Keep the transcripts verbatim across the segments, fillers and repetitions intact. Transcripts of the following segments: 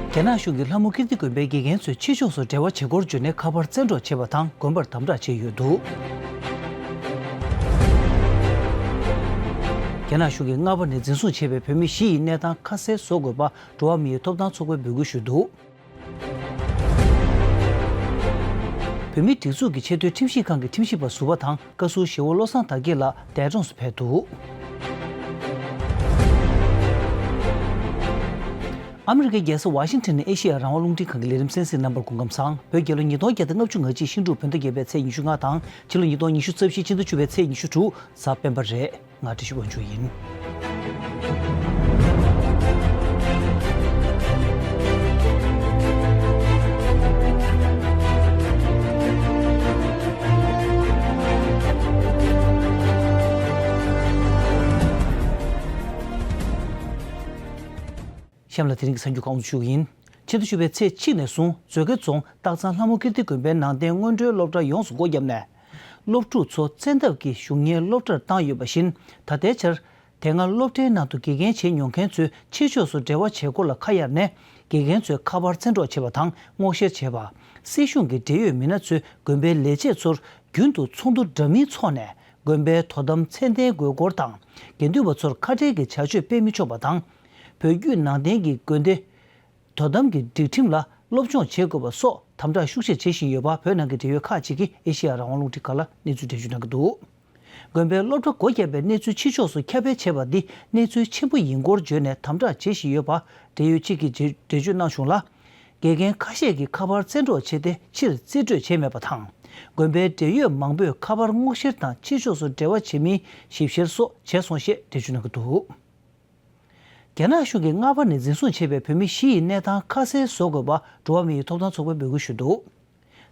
རྒྱ་ནག་གཞུང་གིས་ལྷ་མོ་ཀིརྟི་དགོན་པའི་དགེ་རྒན་ཚོས་ཕྱི་ཕྱོགས་སུ་འབྲེལ་བ་བྱེད་སྒོར་འཇུག་ནས་ཁ་པར་བཙན་འཕྲོག་བྱས་པ་དང་དགོན་པར་དམ་དྲག་བྱས་ཡོད་འདུག་རྒྱ་ནག་གཞུང་གིས་སྔ་པ་ནས་འཛིན་བཟུང་བྱས་པའི་བོད་མི་བཞི་ཡི་གནས་སྟངས་ཁ་གསལ་བཟོ་དགོས་པ་འགྲོ་བ་མིའི་ཐོབ་ཐང་ཚོགས་པས་འབོད་སྐུལ་ཞུས་འདུག་བོད་མིའི་སྒྲིག་འཛུགས་ཀྱི་ཆེས་མཐོའི་ཁྲིམས་ཞིབ་ཁང་གི་ཁྲིམས་ཞིབ་པ་ཟུར་པ་དང་བཀའ་ཟུར་ཞི་བོ་བློ་བཟང་དར་རྒྱས་ལགས་འདས་གྲོངས་སུ་ཕེབས་འདུག་ཨ་མི་རི་ཀའི་རྒྱལ་ས་ཝ་ཤིང་ཊོན་ནས་ཨེ་ཤེ་ཡ་རང་དབང་རླུང་འཕྲིན་ཁང་གི་ལས་རིམ་གསན་གཟིགས་རྣམ་པར་སྐུ་ཁམས་བཟང་། བོད་རྒྱལ་ལོ་ཉིས་སྟོང་བརྒྱ་དང་ལྔ་བཅུ་ང་གཅིག་ཤིང་འབྲུག་བོད་ཟླ་བརྒྱད་པའི་ཚེས་ཉི་ཤུ་ལྔ་དང་ཕྱི་ལོ་ཉིས་སྟོང་ཉི་ཤུ་རྩ་བཞི་སྤྱི་ཟླ་བཅུ་པའི་ཚེས་ཉི་ཤུ་དྲུག་གཟའ་སྤེན་པ་རེད། ང་བཀྲ་ཤིས་དབང་ཕྱུག་ཡིན། གཤམ་ལ་དེ་རིང་གི་གསར་འགྱུར་ཁག་དབུ་འཛུགས་ཞུ་གི་ཡིན། ཕྱི་ཟླ་བཅུ་པའི་ཚེས་གཅིག་ནས་བཟུང་མཛོད་དགེ་རྫོང་སྟག་ཚང་ལྷ་མོ་ཀིརྟི་དགོན་པའི་ནང་རྟེན་སྔོན་འགྲོའི་སློབ་གྲྭ་ཡོངས་སུ་སྒོ་བརྒྱབ་ནས། སློབ་ཕྲུག་ཚོ་བཙན་ཐབས་ཀྱིས་བཞུགས་གཉེར་སློབ་གྲྭར་བཏང་ཡོད་པ་བཞིན། ད་ལྟའི་ཆར་དེ་སྔ་སློབ་གྲྭའི་ནང་དུ་དགེ་རྒན་བྱེད་མྱོང་མཁན་ཚོས་ཕྱི་ཕྱོགས་སུ་འབྲེལ་བ་བྱེད་སྒོ་ལ་ཁ་གཡར་ནས། དགེ་རྒན་ཚོས་ཁ་པར་བཙན་འཕྲོག་བྱེད་པ་དང་སྔོག་བཤེར་བྱེད་པ། སྲིད་གཞུང་གི་འབྲེལ་ཡོད་མི་སྣ་ཚོས་དགོན་པའི་ལས་བྱེད་ཚོར་རྒྱུན་དུ་ཚོགས་འདུ་འདྲ་མིན་འཚོགས་ནས། དགོན་པའི་དོ་དམ་ཚད་ལྡན་དགོས་སྐོར་དང་། དགེ་འདུན་པ་ཚོར་ཁ་བྲལ་གྱི་བྱ་སྤྱོད་སྤེལ་མི་ཆོག་པ་དང་། བོད་བརྒྱུད་ནང་བསྟན་གྱི་དགོན་སྡེ། དོ་དམ་གྱི་སྒྲིག་ཁྲིམས་ལ་སློབ་སྦྱོང་བྱེད་དགོས་པ་སོགས་དམ་དྲག་ཤུགས་ཆེ་བྱེད་བཞིན་ཡོད་པ་བོད་ནང་གི་འབྲེལ་ཡོད་ཁག་ཅིག་གིས་ཨེ་ཤེ་ཡ་རང་དབང་རླུང་འཕྲིན་ཁང་ལ་གནས་ཚུལ་འགྲེལ་བརྗོད་གནང་གི་འདུག་དགོན་པའི་སློབ་གྲྭ་སྒོ་བརྒྱབ་པའི་གནས་ཚུལ་ཕྱི་ཕྱོགས་སུ་ཁྱབ་སྤེལ་བྱས་པ་འདི་གནས་ཚུལ་ཆེན་པོ་ཡིན་སྐོར་བརྗོད་ནས་དམ་དྲག་བྱེད་བཞིན་ཡོད་པ་འབྲེལ་ཡོད་ཅིག་གིས་འགྲེལ་བརྗོད་གནང་བྱུང་ལ། དགེ་རྒན་ཁ་ཤས་ཀྱིས་ཁ་པར་བཙན་འཕྲོག་བྱས་ཏེ་ཕྱིར་རྩིས་སྤྲོད་བྱས་མེད་པ་དང་། དགོན་པའི་འབྲེལ་ཡོད་མང་པོས་ཁ་པར་སྔོག་བཤེར་དང་ཕྱི་ཕྱོགས་སུ་འབྲེལ་བ་བྱེད་མིན་ཞིབ་བཤེར་སོགས་བྱས་སོང་ཞེས་འགྲེལ་བརྗོད་གནང་གི་འདུག་རྒྱ་ནག་གཞུང་གིས་སྔ་པ་ནས་འཛིན་བཟུང་བྱས་པའི་བོད་མི་བཞི་ཡི་གནས་སྟངས་ཁ་གསལ་བཟོ་དགོས་པ་འགྲོ་བ་མིའི་ཐོབ་ཐང་ཚོགས་པས་འབོད་སྐུལ་ཞུས་འདུག་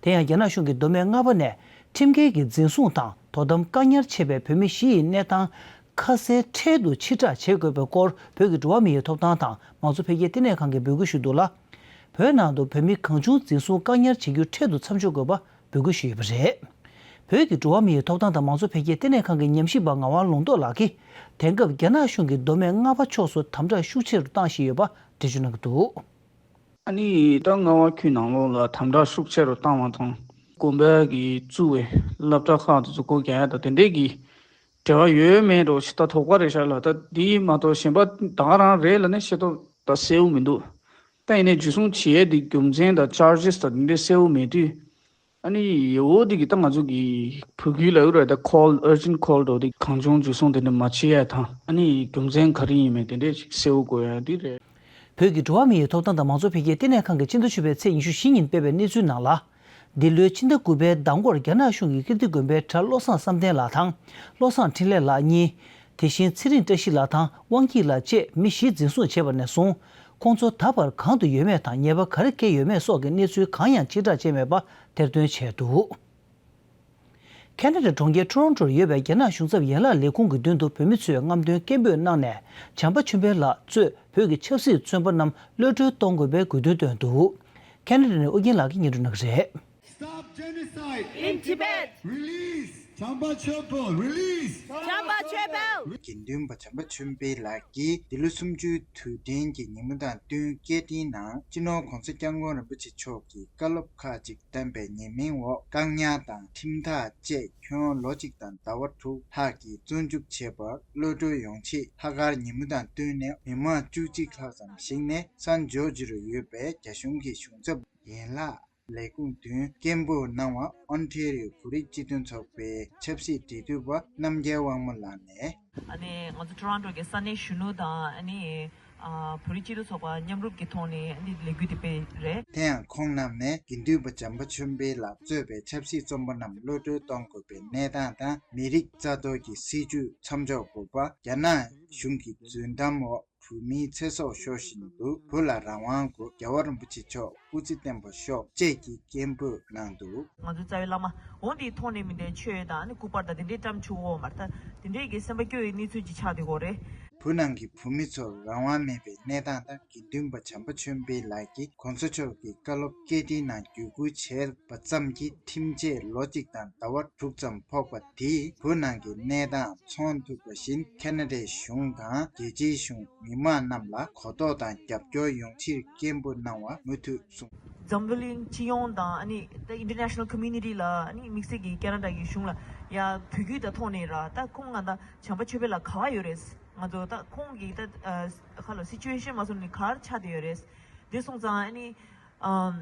དེ་ཡང་རྒྱ་ནག་གཞུང་གིས་མདོ་སྨད་སྔ་པ་ནས་ཁྲིམས་འགལ་གྱིས་འཛིན་བཟུང་དང་དོ་དམ་བཀག་ཉར་བྱས་པའི་བོད་མི་བཞི་ཡི་གནས་སྟངས་ཁ་གསལ་འཕྲལ་དུ་ཕྱིར་བསྒྲགས་བྱེད་དགོས་པའི་སྐོར་བོད་ཀྱི་འགྲོ་བ་མིའི་ཐོབ་ཐང་དང་མང་གཙོ་འཕེལ་རྒྱས་ལྟེ་གནས་ཁང་གིས་འབོད་སྐུལ་ཞུས་འདུག་ལ། བོད་ནང་དུ་བོད་མི་གང་བྱུང་འཛིན་བཟུང་བཀག་ཉར་བྱེད་རྒྱུ་འཕྲལ་དུ་མཚམས་འཇོག་དགོས་པ་འབོད་སྐུལ་ཞུས་ཡོད་པ་རེད། བོད་ཀྱི་འགྲོ་བ་མིའི་ཐོབ་ཐང་དང་མང་གཙོ་འཕེལ་རྒྱས་ལྟེ་གནས་ཁང་གི་ཉམས་ཞིབ་པ་ངག་དབང་ལུང་རྟོགས་ལགས་ཀྱིས། དེང་སྐབས་རྒྱ་ནག་གཞུང་གིས་མདོ་སྨད་སྔ་པ་ཕྱོགས་སུ་དམ་དྲག་ཤུགས་ཆེ་རུ་བཏང་བཞིན་ཡོད་པ་འགྲེལ་བརྗོད་གནང་གི་འདུག་ཨ་ནི་ད་རྔ་བ་ཁུལ་ནང་ལོགས་ལ་དམ་དྲག་ཤུགས་ཆེ་རུ་བཏང་བ་དང་། དགོན་པ་གིས་བཙུགས་པའི་སློབ་གྲྭ་ཁག་དེ་ཚོ་སྒོ་རྒྱག་ཡ་དང་དེ་འདྲས་ཀྱི་འབྲེལ་བ་ཡོད་མེད་འགྲོ་ཞིག་ད་དོགས་པ་རེད་ཤག་ལ། ད་འདི་མ་གཏོགས་གཞན་པ་ད་ག་རང་རེད་ལབ་ནས་ཤེས་རྟོགས་ད་གསལ་བོ་མི་འདུག་ད་ཡིན་ནའི་འཇུ་བཟུང་བྱེད་ཡས་འདི་རྒྱུ་མཚན་དང་ཆར་ཇིས་དང་འདི་འདྲའི་གསལ་བོ་མེད་དུས། ཨ་ནི་ཡོ་འདི་གི་ད་ང་ཚོ་གི་བོད་ཁུལ་ལ་ཡོད་རེད་ད། ཁོལ་ཨར་ཇེན་ཁོལ་འགྲོ་འདི་གང་བྱུང་འཇུ་བཟུང་དེ་འདྲ་མ་བྱེད་ཡས་དང་། ཨ་ནི་རྒྱུ་མཚན་ག་རེ་ཡིན་མིན་དེ་འདྲས་ཅིག་གསལ་བོ་དགོས་ཡ་འདི་རེད། བོད་ཀྱི་འགྲོ་བ་མིའི་ཐོབ་ཐང་དང་མང་གཙོ་འཕེལ་རྒྱས་ལྟེ་གནས་ཁང་གིས་སྤྱི་ཟླ་བཅུ་པའི་ཚེས་ཉི་ཤུ་བཞི་ཉིན་སྤེལ་བའི་གནས་ཚུལ་ནང་ལ། འདི་ལོའི་ཕྱི་ཟླ་དགུ་པའི་ཟླ་འགོར་རྒྱ་ནག་གཞུང་གིས་ཀིརྟི་དགོན་པའི་གྲྭ་བློ་བཟང་བསམ་གཏན་ལགས་དང་། བློ་བཟང་འཕྲིན་ལས་ལགས་གཉིས། དེ་བཞིན་ཚེ་རིང་བཀྲ་ཤིས་ལགས་དང་དབང་སྐྱིད་ལགས་བཅས་མི་བཞི་འཛིན་བཟུང་བྱས་པ་ནས་བཟུང་། ཁོང་ཚོ་ད་བར་གང་དུ་ཡོད་མེད་དང་ཉེས་པ་ག་རེ་བཀལ་ཡོད་མེད་སོགས་ཀྱི་གནས་ཚུལ་གང་ཡང་ཕྱིར་བསྒྲགས་བྱས་མེད་པ་ཐེར་འདོན་བྱས་འདུག་ཁེ་ན་ཌ་གྲོང་ཁྱེར་ཊོ་རོན་ཊོར་ཡོད་པའི་རྒྱ་ནག་གཞུང་ཚབ་ཡན་ལག་ལས་ཁུངས་ཀྱི་མདུན་དུ་བོད་མི་ཚོས་རྔམ་སྟོན་སྐད་འབོད་གནང་ནས། བྱམས་པ་ཆོས་འཕེལ་ལགས་གཙོས་བོད་ཀྱི་ཆབ་སྲིད་བཙོན་པ་རྣམས་གློད་གྲོལ་གཏོང་དགོས་པའི་དགོས་འདུན་བཏོན་འདུག་ཁེ་ན་ཌ་ནས་ཨོ་རྒྱན་ལགས་ཀྱིས་སྙན་སྒྲོན་གནང་གི་རེད། Stop genocide! In Tibet! Release Champa Chöpel! Release Champa Chöpel! དགེ་འདུན་པ་བྱམས་པ་ཆོས་འཕེལ་ལགས་ཀྱིས་འདི་ལོ་གསུམ་བཅུའི་དུས་དྲན་གྱི་ཉིན་མོ་དང་བསྟུན་སྐད་འཕྲིན་ནང་སྤྱི་ནོར་༧གོང་ས་༧སྐྱབས་མགོན་རིན་པོ་ཆེ་མཆོག་གི་བཀའ་སློབ་ཁག་ཅིག་བསྟན་པའི་ཉེས་མིང་འོག་བཀག་ཉར་དང་ཁྲིམས་ཐག་བཅད་ཁྱོན་ལོ་གཅིག་དང་ཟླ་བ་དྲུག་ལྷག་གི་བཙོན་འཇུག་བྱས་པར་གློད་གྲོལ་ཡོང་ཆེད་ལྷག་དཀར་ཉིན་མོ་དང་བསྟུན་ནས་མི་མང་བཅུ་གཅིག་ལྷག་ཙམ་ཞིག་ནས་སན་ཇོར་ཇི་རུ་ཡོད་པའི་རྒྱ་གཞུང་གི་གཞུང་ཚབ་ཡན་ལག་ལས་ཁུངས་མདུན་སྐད་འབོད་གནང་བ་ཨོན་ཊེ་རི་ཡོ་བོད་རིགས་སྤྱི་མཐུན་ཚོགས་པའི་ཆབ་སྲིད་འབྲེལ་མཐུད་པ་རྣམ་རྒྱལ་དབང་མོ་ལགས་ནས། ཨ་ནི་ང་ཚོ་ཊོ་རོན་ཊོ་གི་ས་གནས་གཞོན་ནུ་དང་ཨ་ནི་ཨ་བོད་རིགས་སྤྱི་མཐུན་ཚོགས་པ་མཉམ་རུབ་ཀྱི་ཐོག་ནས་ཨ་ནི་ལས་འགུལ་དེ་སྤེལ་རེད། དེ་ཡང་ཁོང་རྣམས་ནས་དགེ་འདུན་པ་བྱམས་པ་ཆོས་འཕེལ་ལགས་གཙོས་པའི་ཆབ་སྲིད་བཙོན་པ་རྣམས་གློད་གྲོལ་གཏོང་དགོས་པའི་གནས་སྟངས་དང་། མི་རིགས་རྩ་གཏོར་གྱི་སྲིད་བྱུས་མཚམས་འཇོག་དགོས་པ། རྒྱ་ནག་གཞུང་གི་རྫུན་གཏམ་འོག་བོད་མིའི་ཚེ་སྲོག་ཤོར་བཞིན་འདུག་བོད་ལ་རང་དབང་དགོས། རྒྱལ་བ་རིན་པོ་ཆེ་མཆོག་སྐུ་ཚེ་བརྟན་པར་ཤོག་བཅས་ཀྱི་སྐད་འབོད་གནང་འདུག་ང་ཚོའི་རྩ་བའི་བླ་མ་འོ་འདིའི་ཐོག་ནས་མི་འདའི་ཆོས་དང་ནི་སྐུ་པར་དང་དེ་འདྲའི་བཀྲམ་ཆོག་གོ་མ་རེད། ད་དེ་འདྲའི་གི་སེམས་པ་སྐྱོ་བའི་གནས་ཚུལ་ཅིག་ཆགས་བསྡད་ཡོད་རེད། བོད་ནང་གི་བོད་མི་ཚོར་རང་དབང་མེད་པའི་གནས་སྟངས་དང་། དགེ་འདུན་པ་བྱམས་པ་ཆོས་འཕེལ་ལགས་ཀྱིས་གོང་ས་མཆོག་གི་བཀའ་སློབ་སྐད་འཕྲིན་ནང་བརྒྱུད་སྐུར་བྱས་པ་ཙམ་གྱིས་ཁྲིམས་ཆད་ལོ་གཅིག་དང་ཟླ་བ་དྲུག་ཙམ་ཕོག་པ་དེས་བོད་ནང་གི་གནས་སྟངས་མཚོན་ཐུབ་པ་བཞིན། ཁ་ན་ཌའི་གཞུང་དང་རྒྱལ་སྤྱིའི་གཞུང་མི་མང་རྣམས་ལ་གོ་རྟོགས་དང་རྒྱབ་སྐྱོར་ཡོང་ཕྱིར་སྐད་འབོད་གནང་བ་མུ་མཐུད་གསུངས། འཛམ་བུ་གླིང་སྤྱི་ཡོངས་དང་ཨ་ནི་ད་ཨིན་ཊར་ནེ་ཤ་ནལ་ཁོ་མུ་ནི་ཊི་ལ་ཨ་ནི་དམིགས་བསལ་གྱི་ཁ་ན་ཌ་གི་གཞུང་ལ་ཡ་བོད་བརྒྱུད་དང་ཐོག་ནས་ར་ད་ཁོང་ང་ད་བྱམས་པ་ཆོས་འཕེལ་ལགས་ག་པར་ཡོད་རེད། ང་ཚོ་ད་ཁོང་གི་ད་ཁ་ལ་སི་ཅུ་ཨེ་ཤན་མ་སོང་ནི་ག་རེ་ཆགས་བསྡད་ཡོད་རེད། དེ་སོང་ཙང་ཨ་ནི་ཨམ།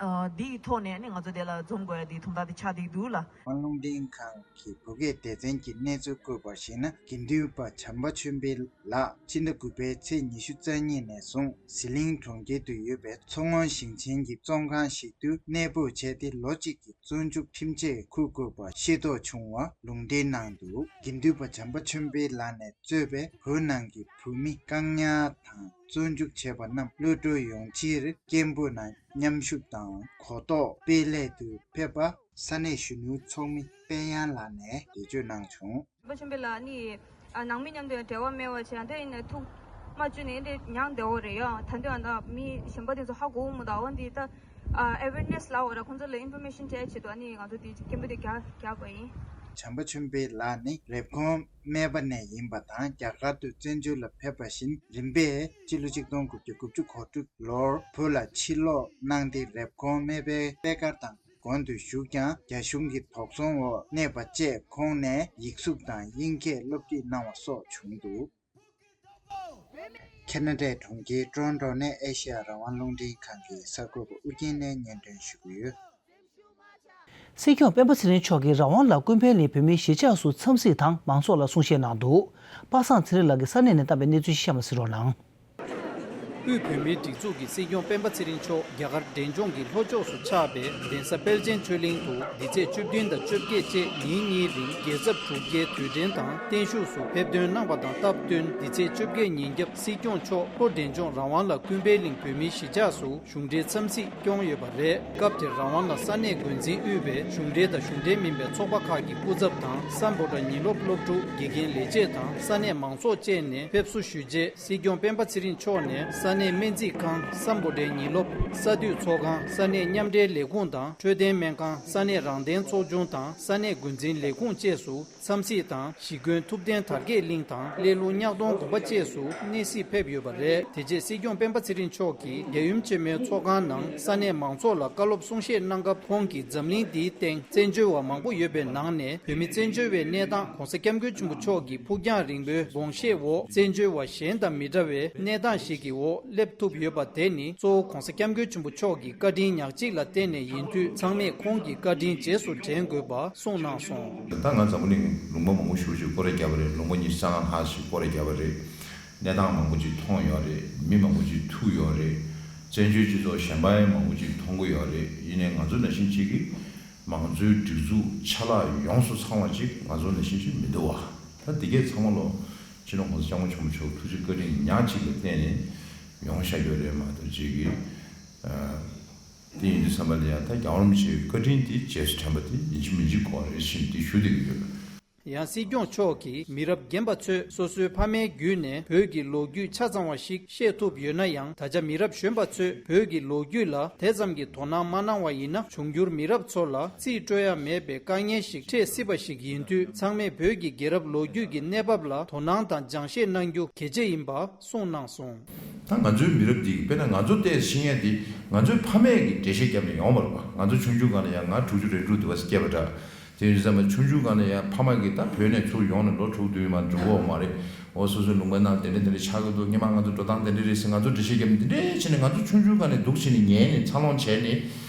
ཨ། འདི་ཡི་ཐོག་ནས་ནི་ང་ཚོ་དེ་ལ་འཛོམས་དགོས་ཡ་འདི་དོན་དག་དེ་ཆགས་བསྡད་འདུག་ལ། རང་དབང་རླུང་འཕྲིན་ཁང་གི་བོད་སྐད་སྡེ་ཚན་གྱིས་གནས་ཚུལ་བཀོད་པར་གཞིགས་ན། དགེ་འདུན་པ་བྱམས་པ་ཆོས་འཕེལ་ལགས་ཕྱི་ཟླ་དགུ་པའི་ཚེས་ཉི་ཤུ་རྩ་གཉིས་ནས་བཟུང་ཟི་ལིང་གྲོང་ཁྱེར་དུ་ཡོད་པའི་མཚོ་སྔོན་ཞིང་ཆེན་གྱི་བཙོན་ཁང་ཞིག་ཏུ་གནས་སྤོས་བྱས་ཏེ། ལོ་གཅིག་གི་བཙོན་འཇུག་ཁྲིམས་ཆད་འཁུར་དགོས་པ་ཤེས་རྟོགས་བྱུང་བ་ལུང་འདྲེན་གནང་འདུག་དགེ་འདུན་པ་བྱམས་པ་ཆོས་འཕེལ་ལགས་ནས་གཙོས་པའི་བོད་ནང་གི་བོད་མི་བཀག་ཉར་དང་བཙོན་འཇུག་བྱས་པ་རྣམས་གློད་བཀྲོལ་ཡོང་ཕྱིར་སྐད་འབོད་ནང་མཉམ་ཞུགས་དང་གོ་རྟོགས་སྤེལ་སླད་དུ་ཕེབས་པ་ས་གནས་གཞོན་ནུའི་ཚོགས་མི་དཔལ་དབྱངས་ལགས་ནས་འགྲེལ་བརྗོད་གནང་བྱུང་། བྱམས་པ་ཆོས་འཕེལ་ལགས་ནི་ཨ་ནང་མི་མཉམ་དུ་ཡང་འབྲེལ་བ་མེད་པ་བྱས། ཡང་དེ་ཡིན་ནའི་ཐུགས་མ་བཅུག་ནས་འདི་མྱངས་བསྡད་ཡོད་རེད། ཡང་ད་དུང་ཡང་ད་མི་གཞན་པ་དེ་ཚོ་ཧ་གོ་གི་མི་འདུག་འོ་འདི་ད་ཨ་ཨེ་ཝེར་ནེ་སི་ལབ་དགོས་རེད། ཁོང་ཚོ་ལ་ཨིན་ཕོར་མེ་ཤན་སྤྲད་ཆེད་དུ་ཨ་ནི་ང་ཚོ་འདི་སྐད་འབོད་དེ་རྒྱག་རྒྱག་པ་ཡིན། བྱམས་པ་ཆོས་འཕེལ་ལགས་ནི་རེབ་གོང་སྨད་པ་ནས་ཡིན་པ་དང་། རྒྱ་གར་དུ་བཙན་བྱོལ་ལ་ཕེབས་པ་བཞིན་རིམ་པས་སྤྱི་ལོ་ཆིག་སྟོང་དགུ་བརྒྱ་དགུ་བཅུ་གོ་དྲུག་ལོར་བོད་ལ་ཕྱིར་ལོག་གནང་སྟེ། རེབ་གོང་སྨད་པའི་པད་དཀར་ཐང་དགོན་དུ་བཞུགས་ཀྱང་། རྒྱ་གཞུང་གི་དོགས་ཟོན་འོག་གནས་པ་བཅས། ཁོང་ནས་ཡིག་གཟུགས་དང་དབྱིན་སྐད་སློབ་ཁྲིད་གནང་བ་སོགས་བྱུང་འདུག་ཁ་ན་ཌའི་གྲོང་ཁྱེར་ཊོ་རོན་ཊོ་ནས་ཨེ་ཤེ་ཡ་རང་དབང་རླུང་འཕྲིན་ཁང་གི་གསར་འགོད་པ་ཨུ་རྒྱན་ནས་སྙན་སྒྲོན་ཞུ་གི་ཡོད། སྲིད་སྐྱོང་སྤེན་པ་ཚེ་རིང་མཆོག་གིས་རང་དབང་ལ་སྐུ་ཕེབས་ནས་བོད་མིའི་གཞིས་ཆགས་སུ་འཚམས་གཟིགས་དང་མང་ཚོགས་ལ་གསུང་བཤད་གནང་འདུག་པ་སངས་ཚེ་རིང་ལགས་ཀྱིས་ས་གནས་ནས་བཏང་བའི་གནས་ཚུལ་ཞིག་གཤམ་ལ་གཟིགས་རོགས་གནང་། དབུས་བོད་མིའི་སྒྲིག་འཛུགས་ཀྱི་སྲིད་སྐྱོང་སྤེན་པ་ཚེ་རིང་མཆོག་རྒྱ་གར་འབྲས་ལྗོངས་ཀྱི་ལྷོ་ཕྱོགས་སུ་ཆགས་པའི་གདན་ས་དཔལ་ཆེན་ཆོས་གླིང་དུ་འདི་ཚེས་བཅུ་བདུན་དང་བཅོ་བརྒྱད་བཅས་ཉིན་གཉིས་རིང་རྒྱལ་ཚབ་དྲུག་བརྒྱའི་དུས་དྲན་དང་བརྟན་བཞུགས་སུ་ཕེབས་ཐོན་གནང་བ་དང་སྟབས་བསྟུན། འདི་ཚེས་བཅོ་བརྒྱད་ཉིན་རྒྱབ་སྲིད་སྐྱོང་མཆོག་ལྷོ་འབྲས་ལྗོངས་རང་དབང་ལ་ཀུན་ཕན་གླིང་བོད་མིའི་གཞིས་ཆགས་སུ་གཞུང་འབྲེལ་འཚམས་གཟིགས་སྐྱོང་ཡོད་པ་རེད། སྐབས་དེར་རང་དབང་ལ་ས་གནས་འགོ་འཛིན་དབུས་པའི་གཞུང་འབྲེལ་དང་གཞུང་འབྲེལ་མིན་པའི་ཚོགས་པ་ཁག་གི་སྐུ་ཚབ་དང་། སམ་བྷོ་ཊ་ཉིན་སློབ་སློབ་ཕྲུག་དགེ་རྒན་ལས་བྱེད་དང་ས་གནས་མང་ཚོགས་བཅས་ནས་ཕེབས་བསུ་ཞུས་རྗེས། སྲིད་སྐྱོང་སྤེན་པ་ཚེ་རིང་མཆོག་ནས་ས་གནས་སྨན་རྩིས་ཁང་། སམ་བྷོ་ཊའི་ཉིན་སློབ། ས་འཐུས་ཚོགས་ཁང་། ས་གནས་མཉམ་འབྲེལ་ལས་ཁུངས་དང་འཕྲོད་བསྟེན་སྨན་ཁང་། ས་གནས་རང་བདེན་ཚོགས་ཆུང་དང་ས་གནས་འགོ་འཛིན་ལས་ཁུངས་བཅས་སུ་འཚམས་གཟིགས་དང་། གཞིས་དགོན་ཐུབ་བསྟན་དར་རྒྱས་གླིང་དང་། སླེ་ལུང་གཉགས་སྟོང་དགོན་པ་བཅས་སུ་གནས་གཟིགས་ཕེབས་ཡོད་པ་རེད། དེ་རྗེས་སྲིད་སྐྱོང་སྤེན་པ་ཚེ་རིང་མཆོག་གིས་རྒྱལ་ཡུམ་ཆེན་མོའི་ཚོགས་ཁང་ནང་ས་གནས་མང་ཚོགས་ལ་བཀའ་སློབ་གསུང་བཤད་གནང་སྐབས། ཁོང་གིས་འཛམ་གླིང་འདིའི་སྟེང་བཙན་བྱོལ་བ་མང་པོ་ཡོད་པའི་ནང་ནས། བོད་མི་བཙན་བྱོལ་བའི་གནས་སྟངས་༸གོང་ས་༸སྐྱབས་མགོན་ཆེན་པོ་མཆོག་གི་ཕུགས་རྒྱང་རིང་པོའི་དགོངས་བཞེད་འོག་བཙན་བྱོལ་བ་གཞན་དང་མི་འདྲ་བའི་གནས་སྟངས་ཤིག་གི་འོག་སླེབས་ཐུབ་ཡོད་པ་དེ་ནི། གཙོ་བོ་༸གོང་ས་༸སྐྱབས་མགོན་ཆེན་པོ་མཆོག་གི་བཀའ་དྲིན་ཉག་གཅིག་ལ་བརྟེན་ནས་ཡིན་དུས། ཚང་མས་ཁོང་གི་བཀའ་དྲིན་རྗེས་སུ་དྲན་དགོས་པ་གསུངས་གནང་སོང་། ད་ང་འཛམ་བུ་གླིང་ལུང་པ་མང་པོ་ཞེ་པོ་ཅིག་སྐོར་ར་བརྒྱབ་པ་རེད། ལུང་པ་ཉི་ཤུ་རྩ་ལྔ་ལྷག་ཞིག་སྐོར་ར་བརྒྱབ་པ་རེད། གནས་སྟངས་མང་པོ་ཅིག་མཐོང་ཡོད་རེད། མི་མང་པོ་ཅིག་ཐུག་ཡོད་རེད། བཙན་བྱོལ་སྤྱི་ཚོགས་གཞན་པ་ཡང་མང་པོ་ཅིག་མཐོང་གི་ཡོད་རེད། ཡིན་ནའི་ང་ཚོ་ནང་བཞིན་ཅིག་གིས་མང་གཙོའི་སྒྲིག་འཛུགས་ཆ་ལག་ཡོངས་སུ་ཚང་བ་ཅིག་ང་ཚོ་ནང་བཞིན་ཅིག་མི་འདུག་བ། ད་འདི་གས་ཚང་མ་ལོ་སྤྱི་ནོར་༸གོང་ས་༸སྐྱབས་མགོན་ཆེན་པོ་མཆོག་ཐུགས་རྗེ་བཀའ་དྲིན་ཉག་གཅིག་ལ་བརྟེན་ནས་ཡོང་བཞག་ཡོད་རེད་མ་གཏོགས། ཅིག་གིས་དེ་ཡིན་དུས་ཙམ་པ་ལ་ཡང་ད་རྒྱལ་བ་རིན་པོ་ཆེའི་བཀའ་དྲིན་དེ་རྗེས་སུ་དྲན་པ་དེ་ཡིན་གཅིག་མིན་གཅིག་དགོས་རེད་ཟེར་ནས་དེ་ཞུ་བསྡད་ཀྱི་ཡོད། ཡང་སྲིད་སྐྱོང་མཆོག་གིས་མི་རབས་རྒན་པ་ཚོས་སོ་སོའི་ཕ་མའི་བརྒྱུད་ནས་བོད་ཀྱི་ལོ་རྒྱུས་ཆ་ཚང་བ་ཞིག་ཤེས་ཐུབ་ཡོད་ན་ཡང་། ད་ཆ་མི་རབས་གཞོན་པ་ཚོས་བོད་ཀྱི་ལོ་རྒྱུས་ལ་དེ་ཙམ་གྱི་དོ་སྣང་མ་གནང་བ་ཡིན་ན། འབྱུང་འགྱུར་མི་རབས་ཚོ་ལ་རྩིས་སྤྲོད་ཡ་མེད་པའི་དཀའ་ངལ་ཞིག་འཕྲད་སྲིད་པ་ཞིག་ཡིན་དུས། ཚང་མས་བོད་ཀྱི་རྒྱལ་རབས་ལོ་རྒྱུས་ཀྱི་གནས་བབ་ལ་དོ་སྣང་དང་སྦྱང་བཤད་གནང་རྒྱུ་གལ་ཆེ་ཡིན་པ་གསུངས་གནང་སོང་། ད་ང་ཚོའི་མི་རབས་འདི་གིས་དཔེར་ན་ང་ཚོ་ལྟས་ཤེས་མཁན་འདི་ང་ཚོའི་ཕ་མས་ཀྱིས་འགྲེལ་བཤད་བརྒྱབ་ནས་ཡོང་བ་རེད་པ། ང་ཚོ་ཆུང་ཆུང་སྒང་ལ་ཡང་ང་དྲུག་ཅུ་རེ་དྲུག་དུ་བ་སྐྱེས་པ་འདྲ། དེ་ཡིན་ཙང་མ་ཆུང་ཆུང་སྒང་ནས་ཡང་ཕ་མ་གིས་ད་བོད་ནས་ཚུར་ཡོང་ནས་ལོ་དྲུག་བདུན་མ་འགྲོ་གི་ཡོད་མ་རེད། འོ་སོ་སོའི་ལུང་པའི་ནང་དེ་འདྲ་དེ་འདྲ་ཆགས་ཀྱི་འདུག་སྔོན་མ་ང་ཚོ་འགྲོ་སྟངས་དེ་འདྲ་རེད་ཟེར་ང་ཚོ་འགྲེལ་བཤད་བརྒྱབ་ནས། འདི་འདྲ་བྱས་ནས་ང་ཚོ་ཆུང་ཆུང་སྒང་ནས་འདུག་བྱས་ནས་ཉན་ནས་འཚར་ལོངས་བྱས་ནས།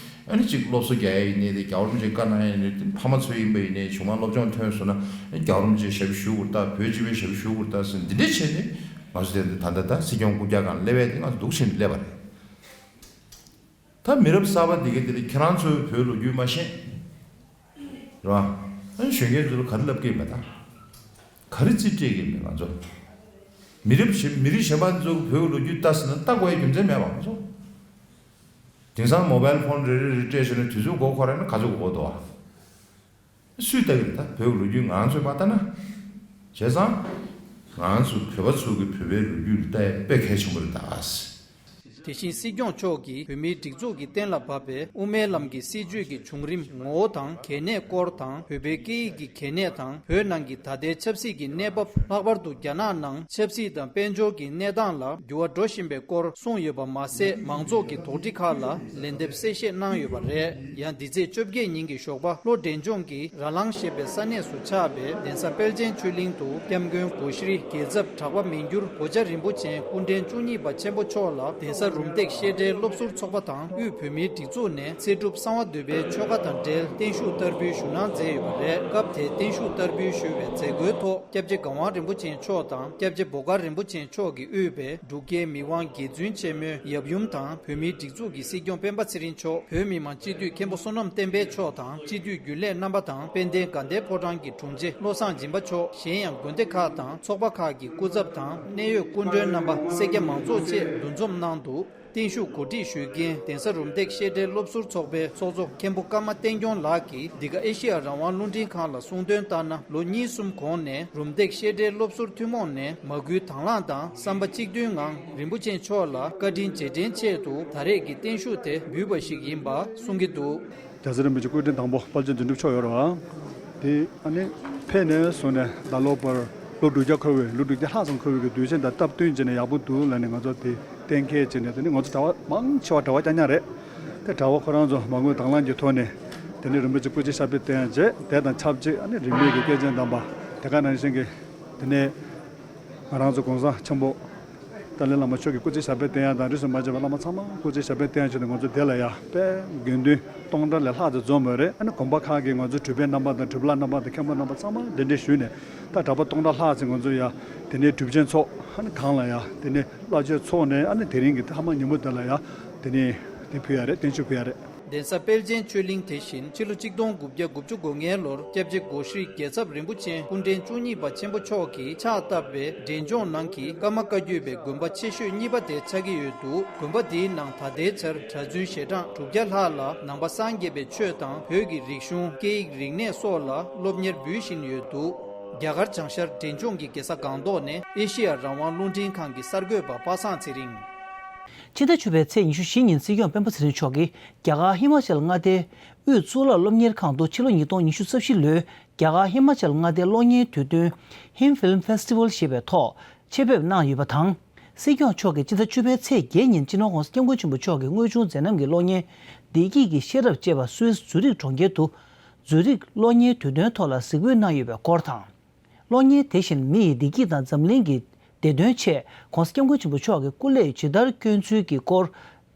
ཨ་ནི་ཅིག་སློབ་གསོ་རྒྱག་ཡ་ཡིན་ནའི་དེ། རྒྱལ་བ་རིན་པོ་ཆེས་བཀའ་གནང་ཡ་ཡིན་ནའི་དེ། ཕ་མ་ཚོ་ཡིན་པ་ཡིན་ནའི་གཞུང་མང་སློབ་སྦྱོང་ཐོན་སོང་ན། ཨ་ནི་རྒྱལ་བ་རིན་པོ་ཆེས་ཞབས་ཞུ་ཞུ་དགོས་རེད་ད། བོད་སྤྱི་པའི་ཞབས་ཞུ་ཞུ་དགོས་རེད་ད་ཟེར། འདི་འདྲ་བྱས་ནས་ང་ཚོ་དེ་ད་ལྟ་ད་སྲིད་སྐྱོང་སྐུ་བཅར་སྒང་སླེབས་ཡ་དེ་ང་ཚོ་འདུག་བྱས་ནས་སླེབས་པ་རེད། ད་མི་རབས་གསར་པ་འདི་གས་དེ་ལ་ཁྱེད་རང་ཚོའི་བོད་ལོ་རྒྱུས་མ་ཤེས། རེད་བ། ཨ་ནི་གཞོན་སྐྱེས་ཚོ་ལ་ག་རེ་ལབ་ཀྱི་མེད་ད། ག་རེ་རྩིས་སྤྲད་ཀྱི་མེད་ང་ཚོ། མི་རབས་གཞན་མི་རིགས་གཞན་པ་ཚོ་བོད་ཀྱི་ལོ་རྒྱུས་ལྟ་ཟེར་ན་ལྟ་དགོས་ཡ་རྒྱུ་མཚན་མེད་པ་ང་ཚོ། དེང་སང་མོ་བལ་ཕོན་རེ་རེ་རེ་སྤྲད་བྱས་ནས་དུས་ཚོད་འགོར་ཁོ་རང་ནི་ག་ཚོད་འགོར་འདུག་བ། སུས་ལྟ་གི་རེད་ད། བོད་ཀྱི་ལོ་རྒྱུས་ང་ཚོས་མ་ལྟ་ན། བྱས་ཙང་། ང་ཚོ་བོད་པ་ཚོ་གི་བོད་པའི་ལོ་རྒྱུས་ལ་ལྟ་ཡ་དཔེ་གལ་ཆེན་པོ་རེད་ད། དེ་བཞིན་སྲིད་སྐྱོང་མཆོག་གིས་བོད་མིའི་སྒྲིག་འཛུགས་ཀྱིས་གཏན་ལ་ཕབ་པའི་དབུ་མའི་ལམ་གྱི་སྲིད་བྱུས་ཀྱི་བྱུང་རིམ་ངོ་བོ་དང་གལ་གནད་སྐོར་དང་། བོད་པའི་སྐད་ཡིག་གི་གལ་གནད་དང་། བོད་ནང་གི་ད་ལྟའི་ཆབ་སྲིད་ཀྱི་གནས་བབ། ལྷག་པར་དུ་རྒྱ་ནག་ནང་ཆབ་སྲིད་དང་དཔལ་འབྱོར་གྱི་གནས་སྟངས་ལ་འགྱུར་བ་འགྲོ་བཞིན་པའི་སྐོར་གསུངས་ཡོད་པ་མ་ཟད། མང་ཚོགས་ཀྱི་དོགས་འདྲི་ཁག་ལ་ལན་འདེབས་གསལ་བཤད་གནང་ཡོད་པ་རེད། ཡང་འདི་ཚེས་བཅོ་བརྒྱད་ཉིན་གྱི་ཞོགས་པ། ལྷོ་འབྲས་ལྗོངས་ཀྱི་ར་ལང་ཞེས་པའི་ས་གནས་སུ་ཆགས་པའི་གདན་ས་དཔལ་ཆེན་ཆོས་གླིང་དུ་སྐྱབས་མགོན་སྒོ་ཤྲི་རྒྱལ་ཚབ་གྲགས་པ་མི་འགྱུར་གོ་ཆ་རིན་པོ་ཆེ་སྐུ་ཕྲེང་བཅུ་གཉིས་པ་ཆེན་པོ་མཆོག་ལ་གདན་ས་རུམ་བཏེག་བཤད་གྲྭའི་སློབ་ཟུར་ཚོགས་པ་དང་དབུས་བོད་མིའི་སྒྲིག་འཛུགས་ནས་ཚེ་སྒྲུབ་གསང་བ་འདུས་པའི་ཆོ་ག་དང་འབྲེལ་བརྟན་བཞུགས་བསྟར་འབུལ་ཞུ་གནང་མཛད་ཡོད་པ་རེད། སྐབས་དེའི་བརྟན་བཞུགས་བསྟར་འབུལ་ཞུ་བའི་མཛད་སྒོའི་ཐོག་སྐྱབས་རྗེ་གར་དབང་རིན་པོ་ཆེ་མཆོག་དང་སྐྱབས་རྗེ་བོ་དཀར་རིན་པོ་ཆེ་མཆོག་གིས་དབུས་པའི་འབྲུག་རྒྱལ་མི་དབང་རྒྱལ་བཙུན་ཆེན་མོའི་ཡབ་ཡུམ་དང་། བོད་མིའི་སྒྲིག་འཛུགས་ཀྱི་སྲིད་སྐྱོང་སྤེན་པ་ཚེ་རིང་མཆོག་བོད་མི་མང་སྤྱི་འཐུས་མཁན་པོ་བསོད་ནམས་བསྟན་འཕེལ་མཆོག་དང་། སྤྱི་འཐུས་རྒྱུན་ལས་རྣམ་པ་དང་། དཔལ་ལྡན་དགའ་ལྡན་ཕོ་བྲང་གི་དྲུང་ཆེ་བློ་བཟང་སྦྱིན་པ་མཆོག་གཞན་ཡང་དགོན་སྡེ་ཁག་དང་ཚོགས་པ་ཁག་གི་སྐུ་ཚབ་དང་གནད་ཡོད་སྐུ་མགྲོན་རྣམ་པ་སེར་སྐྱ་མང་ཚོགས་བཅས་འདུ་འཛོམས་གནང་འདུག་བརྟན་བཞུགས་གོ་སྒྲིག་ཞུ་མཁན་གདན་ས་རུམ་བཏེག་བཤད་གྲྭའི་སློབ་ཟུར་ཚོགས་པའི་ཚོགས་གཙོ་མཁན་པོ་ཀརྨ་བསྟན་སྐྱོང་ལགས་ཀྱིས་འདི་ག་ཨེ་ཤི་ཡ་རང་དབང་རླུང་འཕྲིན་ཁང་ལ་གསུངས་དོན་ལྟར་ན། ལོ་གཉིས་གསུམ་གོང་ནས་རུམ་བཏེག་བཤད་གྲྭའི་སློབ་ཟུར་ཐུན་མོང་ནས་མ་སྐུལ་དང་བླངས་དང་བསམ་པ་གཅིག་མཐུན་ངང་རིན་པོ་ཆེ་མཆོག་ལ་བཀའ་དྲིན་རྗེས་དྲན་ཆེད་དུ་ད་རེས་ཀྱི་བརྟན་བཞུགས་དེ་འབུལ་བ་ཞིག་ཡིན་པ་གསུང་གི་འདུག་རྒྱལ་སྲས་རིན་པོ་ཆེ་སྐུ་ཕྲེང་དང་པོ་དཔལ་ཆེན་དོན་གྲུབ་མཆོག་ཡོད་རེད་བ། དེ་ཨ་ནི་ཕེབས་ནས་བཟུང་ནས་ད་ལོ་བར་ལོ་དྲུག་བརྒྱ་འཁོར་བའི་ལོ་དྲུག་བརྒྱ་ལྷག་ཙམ་འཁོར་བའི་གི་དུས་ཆེན་དང་སྟབས་བསྟུན་བྱས་ནས་ཡག་པོ་འདུག་ལབ་ནས་ང་ཚོ་དེ་གཏན་འཁེལ་བྱས་ནས། དེ་ནི་ང་ཚོ་གྲྭ་པ་མང་ཆེ་བ་གྲྭ་པ་རྐྱང་རྐྱང་རེད། དེ་གྲྭ་པ་ཁོ་རང་ཚོ་མ་དངུལ་དང་བླངས་ཀྱི་ཐོག་ནས་དེ་ནི་རིན་པོ་ཆེ་སྐུ་ཚེ་ཞབས་པད་བརྟན་ཡག་བྱས། དེ་དང་ཆབས་ཅིག་ཨ་ནི་རིས་མེད་ཀྱི་སྐྱེས་ཆེན་དམ་པ་དེ་ག་ནང་བཞིན་གྱི་དེ་ནས་ང་རང་ཚོ་གོང་ས་ཆེན་པོ་ཏཱ་ལའི་བླ་མ་མཆོག་གི་སྐུ་ཚེ་ཞབས་པད་བརྟན་ཡག་དང་རིས་སུ་མ་ཆད་པའི་བླ་མ་ཚང་མ་སྐུ་ཚེ་ཞབས་པད་བརྟན་ཡག་བྱས་ནས། ང་ཚོ་དེ་ལ་ཡ་དཔེ་དགེ་འདུན་སྟོང་ཕྲག་ལས་ལྷག་ཙམ་འཛོམས་ཡོད་རེད། ཨ་ནི་དགོན་པ་ཁག་གི་ང་ཚོ་གྲུབ་པའི་རྣམ་པ་དང་གྲུབ་ལྷག་རྣམ་པ་དང་མཁན་པོ་རྣམ་པ་ཚང་མ་གདན་འདྲེན་ཞུས་ནས། ད་གྲྭ་པ་སྟོང་ཕྲག་ལྷག་ཙམ་ང་ཚོ་ཡ་དེ་ནས་སྒྲུབ་ཆེན་ཚོགས། ཨ་ནི་གང་ལ་ཡ་དེ་ནས་བླ་མཆོད་ཚོགས་ནས། ཨ་ནི་དེ་རིང་གི་ཐ་མ་ཉིན་མོ་དེ་ལ་ཡ་དེ་ནས་དེ་ཕུལ་ཡག་རེད། བརྟན་བཞུགས་ཕུལ་ཡག་རེད། གདན་ས་དཔལ་ཆེན་ཆོས་གླིང་དེ་བཞིན་ཕྱི་ལོ་གཅིག་སྟོང་དགུ་བརྒྱ་དགུ་བཅུ་གོ་ལྔའི་ལོར་སྐྱབས་རྗེ་སྒོ་ཤྲི་རྒྱལ་ཚབ་རིན་པོ་ཆེ་སྐུ་ཕྲེང་བཅུ་གཉིས་པ་ཆེན་པོ་མཆོག་གིས་ཕྱག་བཏབ་པའི་འབྲས་ལྗོངས་ནང་གི་ཀརྨ་བཀའ་བརྒྱུད་པའི་དགོན་པ་ཆེ་ཤོས་གཉིས་པ་དེ་ཆགས་ཀྱི་ཡོད་འདུག་དགོན་པ་འདིའི་ནང་ད་ལྟའི་ཆར་གྲྭ་བཙུན་ཞལ་གྲངས་དྲུག་བརྒྱ་ལྷག་ལ་ནང་པ་སངས་རྒྱས་པའི་ཆོས་དང་བོད་ཀྱི་རིག་གཞུང་། སྐད་ཡིག་རིག་གནས་སོགས་ལ་སློབ་གཉེར་འབུལ་བཞིན་ཡོད་འདུག་རྒྱ་གར་བྱང་ཤར་འབྲས་ལྗོངས་ཀྱི་རྒྱལ་ས་སྒང་ཏོག་ནས་ཨེ་ཤེ་ཡ་རང་དབང་རླུང་འཕྲིན་ཁང་གི་གསར་འགོད་པ་པ་སངས་ཚེ་རིང་། ཕྱི་ཟླ་བཅུ་པའི་ཚེས་ཉི་ཤུ་བཞི་ཉིན་སྲིད་སྐྱོང་སྤེན་པ་ཚེ་རིང་མཆོག་གིས་རྒྱ་གར་ཧི་མ་ཅལ་མངའ་སྡེའི་དབུས་གཙུག་ལག་སློབ་གཉེར་ཁང་དུ་ཕྱི་ལོ་ཉིས་སྟོང་ཉི་ཤུ་རྩ་བཞི་ལོའི་རྒྱ་གར་ཧི་མ་ཅལ་མངའ་སྡེའི་གློག་བརྙན་དུས་སྟོན་Him Film Festival ཞེས་པའི་ཐོག་ཆེད་ཕེབས་གནང་ཡོད་པ་དང་། སྲིད་སྐྱོང་མཆོག་གིས་ཕྱི་ཟླ་བཅུ་པའི་ཚེས་བརྒྱད་ཉིན་སྤྱི་ནོར་༧གོང་ས་༧སྐྱབས་མགོན་ཆེན་པོ་མཆོག་གི་དངོས་བྱུང་མཛད་རྣམ་གྱི་གློག་བརྙན་བདེ་སྐྱིད་ཀྱི་ཤེས་རབ་ཅེས་པ་སུད་སི་ཛུ་རིག་གྲོང་ཁྱེར་དུ་ཛུ་རིག་གློག་བརྙན་དུས་སྟོན་ཐོག་ལ་གཟིགས་འབུལ་གནང་ཡོད་པའི་སྐོར་དང་། གློག་བརྙན་དེ་བཞིན་མི་ཡི་བདེ་སྐྱིད་དང་འཛམ་གླིང་གི་བདེ་དོན་ཆེད་༧གོང་ས་༧སྐྱབས་མགོན་ཆེན་པོ་མཆོག་གིས་སྐུ་ལས་ཇི་ལྟར་བསྐྱོན་ཚུལ་གྱི་སྐོར་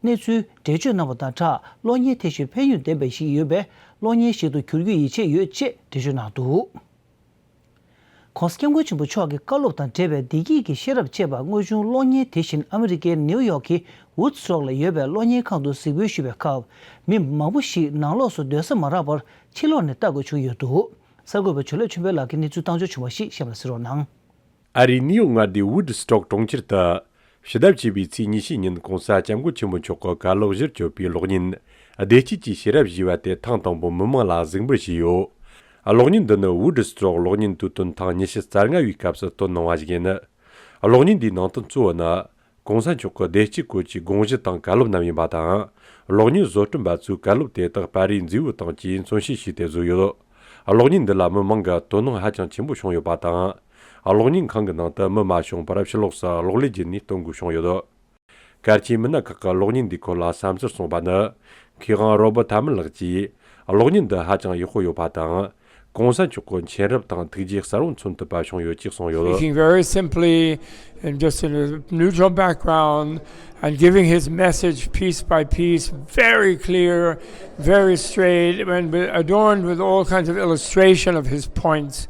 གནས་ཚུལ་འགྲེལ་བརྗོད་གནང་བ་དང་སྦྲགས། གློག་བརྙན་དེ་བཞིན་ཕན་ཡོན་ལྡན་པ་ཞིག་ཡོད་པས། གློག་བརྙན་ཞིག་ཏུ་འགྱུར་རྒྱུའི་ཡིད་ཆེས་ཡོད་ཅེས་འགྲེལ་བརྗོད་གནང་འདུག ༧གོང་ས་༧སྐྱབས་མགོན་ཆེན་པོ་མཆོག་གི་བཀའ་སློབ་དང་འབྲེལ་བའི་བདེ་སྐྱིད་ཀྱི་ཤེས་རབ་ཅེས་པ་དངོས་བྱུང་གློག་བརྙན་དེ་བཞིན་ཨ་མི་རི་ཀའི་ནེའུ་ཡོག་གི་ཝུད་སི་ཊོག་ལ་ཡོད་པའི་གློག་བརྙན་ཁང་དུ་གཟིགས་འབུལ་ཞུས་པའི་སྐབས། མི་མང་པོ་ཞིག་ནང་ལོགས་སུ་སྡོད་ས་མ་རག་པར་ཕྱི་ལོགས་ནས་ལྟ་དགོས་བྱུང་ཡོད་འདུག་གསར་འགོད་པ་བྱོན་ལེགས་ཆོས་འཕེལ་ལགས་ཀྱིས་གནས་ཚུལ་བཏང་འབྱོར་བྱུང་བ་ཞིག་གཤམ་ལ་གཟིགས་རོགས་གནང་། ཨ་རིའི་ནིའུ་ཡོག་མངའ་སྡེའི་ཝུད་སི་ཊོག་གྲོང་ཁྱེར་དུ། ཕྱི་ཟླ་བཅུ་པའི་ཚེས་ཉི་ཤུ་ཉིན་༧གོང་ས་༧སྐྱབས་མགོན་ཆེན་པོ་མཆོག་གི་བཀའ་སློབ་གཞིར་བཅོལ་བའི་གློག་བརྙན་བདེ་སྐྱིད་ཀྱི་ཤེས་རབ་ཞེས་པ་དེ་ཐེངས་དང་པོ་མི་མང་ལ་གཟིགས་འབུལ་བྱས་ཡོད། གློག་བརྙན་འདི་ནི་ཝུད་སི་ཊོག་གློག་བརྙན་དུས་སྟོན་ཐེངས་ཉི་ཤུ་རྩ་ལྔ་བའི་སྐབས་སུ་བཏོན་གནང་བ་ཞིག་ཡིན། གློག་བརྙན་འདིའི་ནང་དོན་གཙོ་བོ་ནི། གོང་ས་མཆོག་གི་བདེ་སྐྱིད་སྐོར་གྱི་དགོངས་གཞི་དང་བཀའ་སློབ་རྣམས་ཡིན་པ་དང་། གློག་བརྙན་བཟོ་སྐྲུན་པ་ཚོས་བཀའ་སློབ་དེ་དག་པར་རིས་མཛེས་པོ་དང་བཅས་མཚོན་བྱེད་བྱས་ཏེ་བཟོས་ཡོད། གློག་བརྙན་འདི་ལ་མི་མང་གི་དོ་སྣང་ཧ་ཅང་ཆེན་པོ་བྱུང་ཡོད་པ་དང་། གློག་བརྙན་ཁང་གི་ནང་དུ་མི་མ་བྱུང་བར་ཕྱི་ལོགས་སུ་གློག་ཀླད་བརྒྱུད་ནས་སྟོན་དགོས་བྱུང་ཡོད། གལ་ཆེའི་མི་སྣ་ཁག་གིས་གློག་བརྙན་འདིའི་སྐོར་ལ་བསམ་ཚུལ་གསུངས་པ་ནི། མཁས་དབང་རོ་བར་ཐ་མིལ་ལགས་ཀྱིས། གློག་བརྙན་འདི་ཧ་ཅང་ཡག་པོ་ཡོད་པ་དང་། གོང་ས་མཆོག་གི་མཁྱེན་རབ་དང་ཐུགས་རྗེ་གསལ་བོ་མཚོན་ཐུབ་པ་བྱུང་ཡོད་ཅེས་གསུངས་ཡོད། Speaking very simply, in just a neutral background, and giving his message piece by piece, very clear, very straight, and adorned with all kinds of illustration of his points.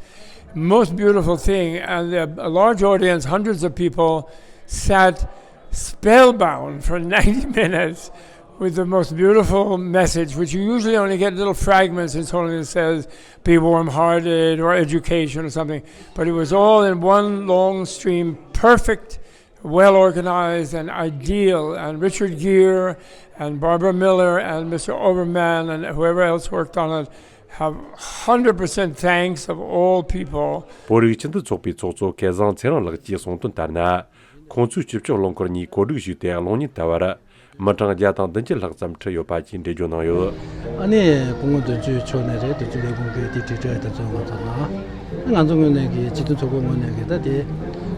Most beautiful thing, and a, a large audience, hundreds of people, sat spellbound for ninety minutes with the most beautiful message, which you usually only get little fragments. It's only, it says, "Be warm-hearted," or education or something. But it was all in one long stream, perfect, well organized, and ideal. And Richard Gere and Barbara Miller and Mister Overman and whoever else worked on it Have hundred percent thanks of all people. བོད་རིགས་སྤྱི་མཐུན་ཚོགས་པའི་ཚོགས་གཙོ་སྐལ་བཟང་ཚེ་རིང་ལགས་ཀྱིས་གསུངས་དོན་ལྟར་ན། ཁོང་ཚོས་སྤྱི་ཕྱོགས་རླངས་འཁོར་གཉིས་གོ་སྒྲིག་ཞུས་ཏེ་གློག་བརྙན་བལྟ་བར་མི་གྲངས་བརྒྱ་དང་བདུན་ཅུ་ལྷག་ཙམ་ཁྲིད་ཡོད་པ་བཅས་འགྲེལ་བརྗོད་གནང་ཡོད། ཨ་ནི་སྐུ་ངོ་དོན་གཅོད་མཆོག་ནས་རེད། དོན་གཅོད་ལས་ཁུངས་ཀྱི་དེ་དྲིལ་བསྒྲགས་དེ་ཚོ་ང་ཚོ་ལ། ང་ཚོ་ངོས་ནས་ཀྱི་སྤྱི་མཐུན་ཚོགས་པའི་ངོས་ནས་ཀྱི་ད་དེ་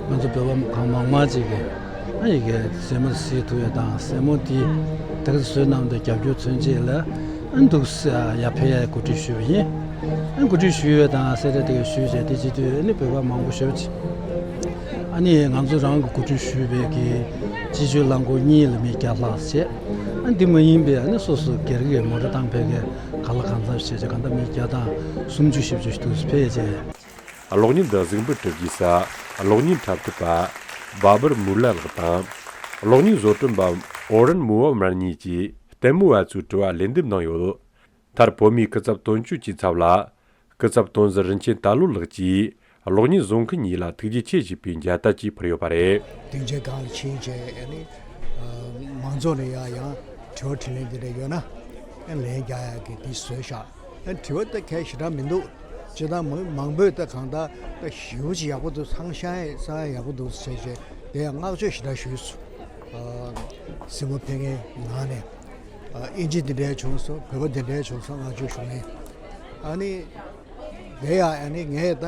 ང་ཚོ་བོད་པ་གང་མང་མང་ཅིག་གི་ཨ་ཡི་གེ་སེར་མོ་གཟིགས་ཐུབ་ཡ་དང་སེར་མོ་དེ་ད་ག་བཟོས་གནང་དུ་རྒྱབ་སྐྱོར་མཚོན་ཆེད་ལ་ཨ་འདུག་ཡ་ཕེབས་ཡ་གོ་སྒྲིག་ཞུས་པ་ཡིན། ཨ་གོ་སྒྲིག་ཞུས་ཡོད་དང་སེ་ར་དེ་ག་ཞུས་བྱས་དེ་སྤྱི་འཐུས་ཨ་ནི་བོད་པ་མང་པོ་ཞེ་པོ་ཅིག་ཨ་ནི་ང་ཚོ་རང་གི་གོ་སྒྲིག་ཞུས་པའི་གི་སྤྱི་སྤྱོད་རླངས་འཁོར་གཉིས་ལ་མི་བརྒྱ་ལྷག་བྱས། ཨ་འདི་མ་ཡིན་པའི་ཨ་ནི་སོ་སོ་སྒེར་གྱི་མོ་ཊ་བཏང་ཕེབས་མཁན་ག་ལ་གང་འཚམ་བྱས་བྱས་གང་ལྟར་མི་བརྒྱ་དང་སུམ་ཅུ་བཞི་བཅུ་ཞིག་འདུག་ཕེབས་བྱས། གློག་བརྙན་འདི་གཟིགས་འབུལ་གྲུབ་རྗེས་སུ་གློག་བརྙན་འཁྲབ་སྟོན་པ་བཱ་བར་མུ་ལ་ལགས་དང་། གློག་བརྙན་བཟོ་སྐྲུན་པ་ཨོ་རན་མུ་ཝ་མར་གཉིས་ཀྱིས་ལྟད་མོ་བ་ཚོའི་དྲི་བར་ལན་འདེབས་གནང་ཡོད། མཐར་བོད་མིའི་སྐུ་ཚབ་དོན་གཅོད་ཀྱི་ཚབ་ལ། སྐུ་ཚབ་དོན་གཟིགས་རིན་ཆེན་དར་ལོ་ལགས་ཀྱིས་གློག་བརྙན་བཟོ་མཁན་གཉིས་ལ་ཐུགས་རྗེ་ཆེ་ཞུས་པའི་མཇལ་དར་ཅིག་ཕུལ་ཡོད་པ་རེད། སྡིངས་ཆའི་སྒང་ལ་ཕྱིན་བྱས་ཨ་ནི་མང་ཚོགས་ནས་ཡང་ཡང་དྲི་བ་དྲིས་ལན་འདི་འདྲ་ཡོད་ན་ཨ་ལན་རྒྱག་ཡག་གི་འདི་བཟོས་བཞག་ཨ་དྲི་བ་ད་གལ་ཞེ་དྲག་མི་འདུག་སྤྱིར་བཏང་མང་མང་པོས་ད་གང་ལྟར་ད་ཞེ་པོ་ཅིག་ཡག་པོ་འདུག་ཚང་ཤ་ཡང་ཡག་པོ་འདུག་ཟེར་བྱས་དེ་ཡང་བསྔགས་བརྗོད་ཞེ་དྲག་ཞུས་སོང་། གཟིགས་མོ་ཕེབས་མཁན་ནང་ནས། ཨ་ཨིན་ཇི་འདི་འདྲའི་བྱུང་སོང་། བོད་པ་འདི་འདྲའི་བྱུང་སོང་། བསྔགས་བརྗོད་ཞུ་མཁན། ཨ་ནི་དེ་ཡང་ཨ་ནི་ངས་ད་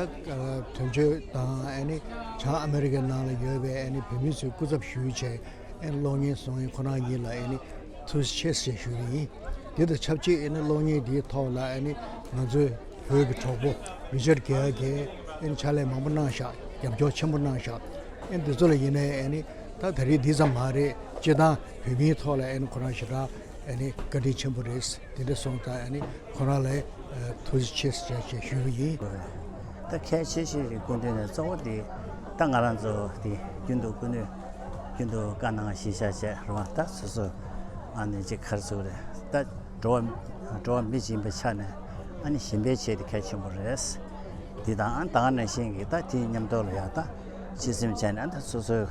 དོན་གཅོད་དང་ཨ་ནི་བྱང་ཨ་མེ་རི་ཀའི་ནང་ལ་ཡོད་པའི་ཨ་ནི་བོད་མི་ཚོའི་སྐུ་ཚབ་ཞུས་བྱས་ཨ་ནི་གློག་བརྙན་བཟོ་མཁན་ཁོ་རང་གཉིས་ལ་ཨ་ནི་ཐུགས་རྗེ་ཆེ་ཞེས་ཞུ་གི་ཡིན། དེ་དང་ཆབས་ཅིག་ཨ་ནི་གློག་བརྙན་འདིའི་ཐོག་ལ་ཨ་ནི་ང་ཚོའི་བོད་ཀྱི་གྲོགས་པོ་རི་ཅར་གྷེལ་གྱིས་ཨ་ནི་ཕྱག་ལས་མང་པོ་གནང་ཤག་རྒྱབ་སྐྱོར་ཆེན་པོ་གནང་ཤག་ཨ་ནི་འདི་ཚོ་ལ་ཡིན་ནའི་ཨ་ནི་ད་ད་རེས་འདི་ཙམ་མ་རེད། སྤྱིར་བཏང་བོད་མིའི་ཐོག་ལ་ཨ་ནི་ཁོ་རང་ཞེ་དྲག་ཨ་ནི་བཀའ་དྲིན་ཆེན་པོ་རེད། དེ་འདྲ་སོང་ཙང་ཨ་ནི་ཁོ་རང་ལ་ཐུགས་རྗེ་ཆེ་ཟེར་བྱས་ཞུས་པ་ཡིན། ད་གལ་ཆེ་ཤོས་ཀྱི་སྐུ་མདུན་ནས་གཙོ་བོ་དེ་ད་ང་རང་ཚོ་དེ་རྒྱུན་དུ་སྐུ་མདུན་རྒྱུན་དུ་བཀའ་གནང་གཞི་བཞག་བྱས་རེད་བ། ད་སོ་སོ་ཨ་ནི་ཅིག་ག་རེ་ཟེར་དགོས་རེད། ད་འགྲོ་བ་འགྲོ་བ་མི་ཡིན་པའི་ཆ་ནས་ཨ་ནི་གཞན་པའི་ཆེད་དུ་གལ་ཆེན་པོ་རེད། འདི་དང་ཨ་ད་ག་ནང་བཞིན་གྱི་ད་དེའི་མཉམ་དུ་ལ་ཡང་ད་སྤྱི་སེམས་བྱས་ནས་ཨ་ད་སོ་སོའི་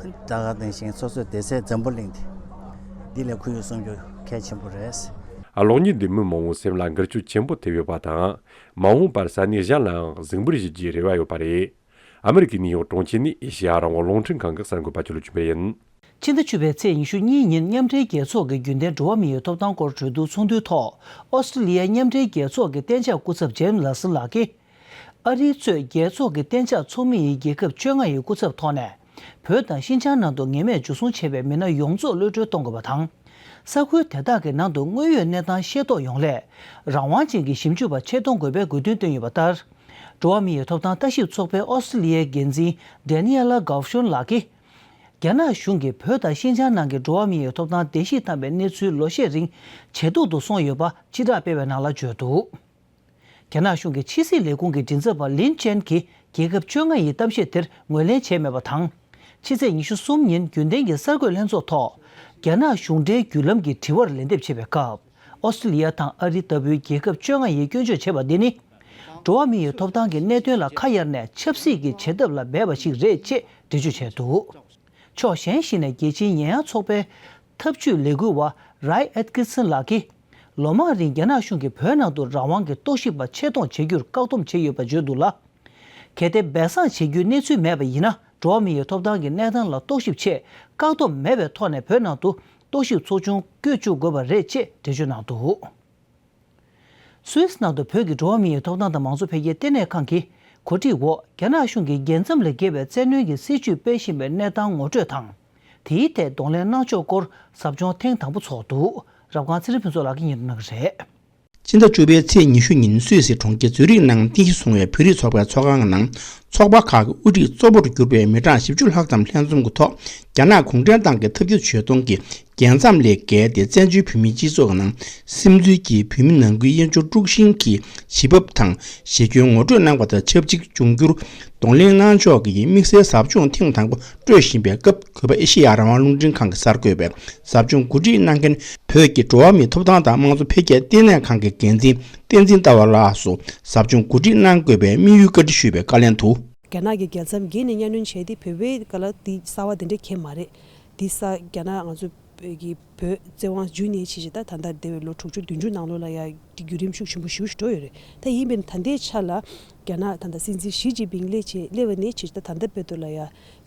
ཨ་ད་ག་ནང་བཞིན་སོ་སོའི་སྡེ་ཚན་འཛམ་བུ་གླིང་འདི་འདི་ལ་ཁུར་ཡོད་གསུང་རྒྱུ་གལ་ཆེན་པོ་རེད། ཨ་གློག་བརྙན་འདིས་མི་མང་བོའི་སེམས་ལ་འགུལ་སྐྱོད་ཆེན་པོ་ཐེབས་ཡོད་པ་དང་། མ་འོངས་པར་ས་གནས་གཞན་ལའང་གཟིགས་འབུལ་ཞུ་རྒྱུའི་རེ་བ་ཡོད་པ་རེད། ཨ་མེ་རི་ཀའི་ནིའུ་ཡོག་གྲོང་ཁྱེར་ནས་ཨེ་ཤེ་ཡ་རང་དབང་རླུང་འཕྲིན་ཁང་གི་གསར་འགོད་པ་ཆོས་ལོ་ཆོས་འཕེལ་ཡིན། ཕྱི་ཟླ་བཅུ་པའི་ཚེས་ཉི་ཤུ་གཉིས་ཉིན་མཉམ་འབྲེལ་རྒྱལ་ཚོགས་ཀྱི་རྒྱུན་ལྡན་འགྲོ་བ་མིའི་ཐོབ་ཐང་སྐོར་གྲོས་བསྡུར་ཚོགས་འདུའི་ཐོག་ཨོ་སི་ཀྲི་ལི་ཡའི་མཉམ་འབྲེལ་རྒྱལ་ཚོགས་ཀྱི་གཏན་འཇགས་སྐུ་ཚབ་ཇེམ་ལ་སི་ལགས་ཀྱིས། ཨ་རིའི་གཙོས་རྒྱལ་ཚོགས་ཀྱི་གཏན་འཇགས་ཚོགས་མི་ཡི་རྒྱལ་ཁབ་བཅོ་ལྔ་ཡི་སྐུ་ཚབ་ཐོག་ནས། བོད་དང་ཤིན་ཅང་ནང་དུ་ངེས་མེད་འཇུ་བཟུང་བྱས་པའི་མི་སྣ་ཡོངས་རྫོགས་གློད་གྲོལ་གཏོང་དགོས་པ་དང་། ས་ཁུལ་དེ་དག་གི་ནང་དུ་དངོས་ཡོད་གནས་སྟངས་ཤེས་རྟོགས་ཡོང་སླད། རང་དབང་ཅན་གྱི་ཞིབ་འཇུག་པ་ཆེད་གཏོང་དགོས་པའི་དགོས་འདུན་བཏོན་ཡོད་པ་ལྟར། འགྲོ་བ་མིའི་ཐོབ་ཐང་ལྟ་ཞིབ་ཚོགས་པའི་ཨོ་སི་ཀྲི་ལི་ཡའི་འགན་འཛིན་ཌེ་ནི་ཨེ་ལ་གའོ་ཤོན་ལགས་ཀྱིས། རྒྱ་ནག་གཞུང་གིས་བོད་དང་ཤིན་ཅང་ནང་གི་འགྲོ་བ་མིའི་ཐོབ་ཐང་བརྡལ་བཤིག་བཏང་བའི་གནས་ཚུལ་ལོ་ཤས་རིང་ཇེ་སྡུག་ཏུ་སོང་ཡོད་པ་སྤྱི་བསྒྲགས་སྤེལ་བའི་ནང་ལ་བརྗོད་འདུག་རྒྱ་ནག་གཞུང་གི་ཕྱི་སྲིད་ལས་ཁུངས་ཀྱི་མགྲིན་ཚབ་པ་ལིན་ཅན་གྱིས་རྒྱལ་ཁབ་བཅོ་ལྔ་ཡི་གཏམ་བཤད་དེར་ངོས་ལེན་བྱས་མེད་པ་དང་། ཕྱི་ཚེས་ཉི་ཤུ་གསུམ་ཉིན་རྒྱུན་ལྡན་གྱི་གསར་འགོད་ལྷན་ཚོགས་ཐོག་རྒྱ་ནག་གཞུང་འབྲེལ་བརྒྱུད་ལམ་གྱི་དྲི་བར་ལན་འདེབས་བྱེད་པའི་སྐབས། ཨོ་སི་ཀྲི་ལི་ཡ་དང་ཨ་རི་ལྟ་བུའི་རྒྱལ་ཁབ་བཅོ་ལྔ་ཡིས་སྐྱོན་བརྗོད་བྱས་པ་འདི་ནི། འགྲོ་བ་མི་ཡི་ཐོབ་ཐང་གི་གནད་དོན་ལ་ཁ་གཡར་ནས་ཆབ་སྲིད་ཀྱི་བྱེད་ཐབས་ལ་འབད་པ་ཞིག་རེད་ཅེས་འགྲེལ་བརྗོད་བྱས་འདུག་ཕྱོགས་གཞན་ཞིག་ནས་རྒྱལ་སྤྱིའི་ཉེས་ཡངས་ཚོགས་པའི་ཐབས་ཇུས་ལས་འགུལ་བ་རའི་ཨེད་ཀི་སན་ལགས་ཀྱིས། ལོ་མང་རིང་རྒྱ་ནག་གཞུང་གིས་བོད་ནང་དུ་རང་དབང་གི་རྟོག་ཞིབ་པ་ཆེད་གཏོང་བྱེད་རྒྱུར་བཀག་སྡོམ་བྱས་ཡོད་པ་བརྗོད་འདུག་ལ། གལ་ཏེ་སྦས་གསང་བྱེད་རྒྱུའི་གནས་ཚུལ་མེད་པ་ཡིན་ན། འགྲོ་བ་མི་ཡི་ཐོབ་ཐང་གི་གནས་སྟངས་ལ་རྟོག་ཞིབ་ཆེད་བཀག་སྡོམ་མེད་པའི་ཐོག་ནས་བོད་ནང་དུ་རྟོག་ཞིབ་ཚོགས་ཆུང་བསྐོས་བཅུག་དགོས་པ་རེད་ཅེས་འགྲེལ་བརྗོད་གནང་འདུག་སུད་སི་ནང་དུ་བོད་ཀྱི་འགྲོ་བ་མིའི་ཐོབ་ཐང་དང་མང་གཙོ་འཕེལ་རྒྱས་ལྟེ་གནས་ཁང་གི་གོ་སྒྲིག་འོག་རྒྱ་ནག་གཞུང་གིས་རྒྱལ་མཚམས་ལས་བརྒལ་བའི་བཙན་གནོན་གྱི་སྲིད་བྱུས་སྤེལ་བཞིན་པའི་གནས་སྟངས་ངོ་སྤྲོད་དང་། དེའི་ཐད་གདོང་ལེན་གནང་ཕྱོགས་སྐོར་ཟབ་སྦྱོང་ཐེངས་དང་པོ་ཚོགས་འདུག་རབ་སྒང་ཚེ་རིང་ཕུན་ཚོགས་ལགས་ཀྱིས་སྙན་སྒྲོན་གནང་གི་རེད། ཕྱི་ཟླ་བཅུ་པའི་ཚེས་ཉི་ཤུ་ཉིན་སུད་སི་གྲོང་ཁྱེར་ཛུ་རིག་ནང་རྟེན་གཞི་བཟུང་བའི་བོད་རིགས་ཚོགས་པའི་ཚོགས་ཁང་ནང་། ཚོགས་པ་ཁག་གི་དབུ་ཁྲིད་གཙོ་བོར་གྱུར་པའི་མི་གྲངས་བཞི་བཅུ་ལྷག་ཙམ་ལྷན་འཛོམས་ཀྱི་ཐོག་རྒྱ་ནག་གུང་ཁྲན་ཏང་གི་ཐབས་ཇུས་ཇུས་གཏོང་གིས་རྒྱལ་མཚམས་ལས་བརྒལ་ཏེ་བཙན་བྱོལ་བོད་མིའི་སྤྱི་ཚོགས་ཀྱི་ནང་སིམ་འཛུལ་གྱིས་བོད་མི་ནང་ཁུལ་དབྱེན་སྦྱོར་དཀྲུག་ཤིང་གི་བྱེད་བབ་དང་གཞི་ཁྱོན་ངོ་སྤྲོད་གནང་བ་དང་ཆབས་ཅིག་འབྱུང་འགྱུར་གདོང་ལེན་གནང་ཕྱོགས་ཀྱི་དམིགས་བསལ་ཟབ་སྦྱོང་ཐེངས་དང་པོ་སྤྲོད་བཞིན་པའི་སྐབས། གུས་པ་ཨེ་ཤེ་ཡ་རང་དབང་རླུང་འཕྲིན་ཁང་གི་གསར་འགོད་པས་ཟབ་སྦྱོང་གོ་སྒྲིག་གནང་མཁན་བོད་ཀྱི་འགྲོ་བ་མིའི་ཐོབ་ཐང་དང་དམངས་གཙོ་འཕེལ་རྒྱས་ལྟེ་གནས་ཁང་གི་འགན་འཛིན་བསྟན་འཛིན་ལྟ་བ་ལགས་སུ་ཟབ་སྦྱོང་གོ་སྒྲིག་གནང་དགོས་པའི་དམིགས་ཡུལ་བཀའ་འདྲི་ཞུས་པའི་བཀའ་ལན་དུ། རྒྱ་ནག་གི་རྒྱལ་མཚམས་བརྒལ་ནས་གཉའ་གནོན་བྱས་ཏེ་བོད་པའི་སྒང་ལ་འདི་གསར་བ་འདི་འདྲ་གང་ཡང་མ་རེད། འདི་ས་རྒྱ་ནག་ང་ཚོ་ བོད་ཀྱི་བོད་བཙན་དབང་བརྒྱུད་ནས་བྱས་བྱས་ད་ད་ལྟ་འདས་པའི་ལོ་དྲུག་ཅུ་བདུན་ཅུ་ནང་ལོགས་ལ་ཡ་འདི་བརྒྱུད་རིམ་ཤུགས་ཆེན་པོ་ཞེ་པོ་ཞིག་འགྲོ་ཡོད་རེད། ད་ཡིན་པས་ན་ད་ལྟའི་ཆ་ལ་རྒྱ་ནག་ད་ལྟ་སྲིད་འཛིན་ཞི་ཅིན་ཕིང་སླེབས་བྱས་སླེབས་པ་ནས་བྱས་བྱས་ད་ད་ལྟ་བར་དུ་ལ་ཡ་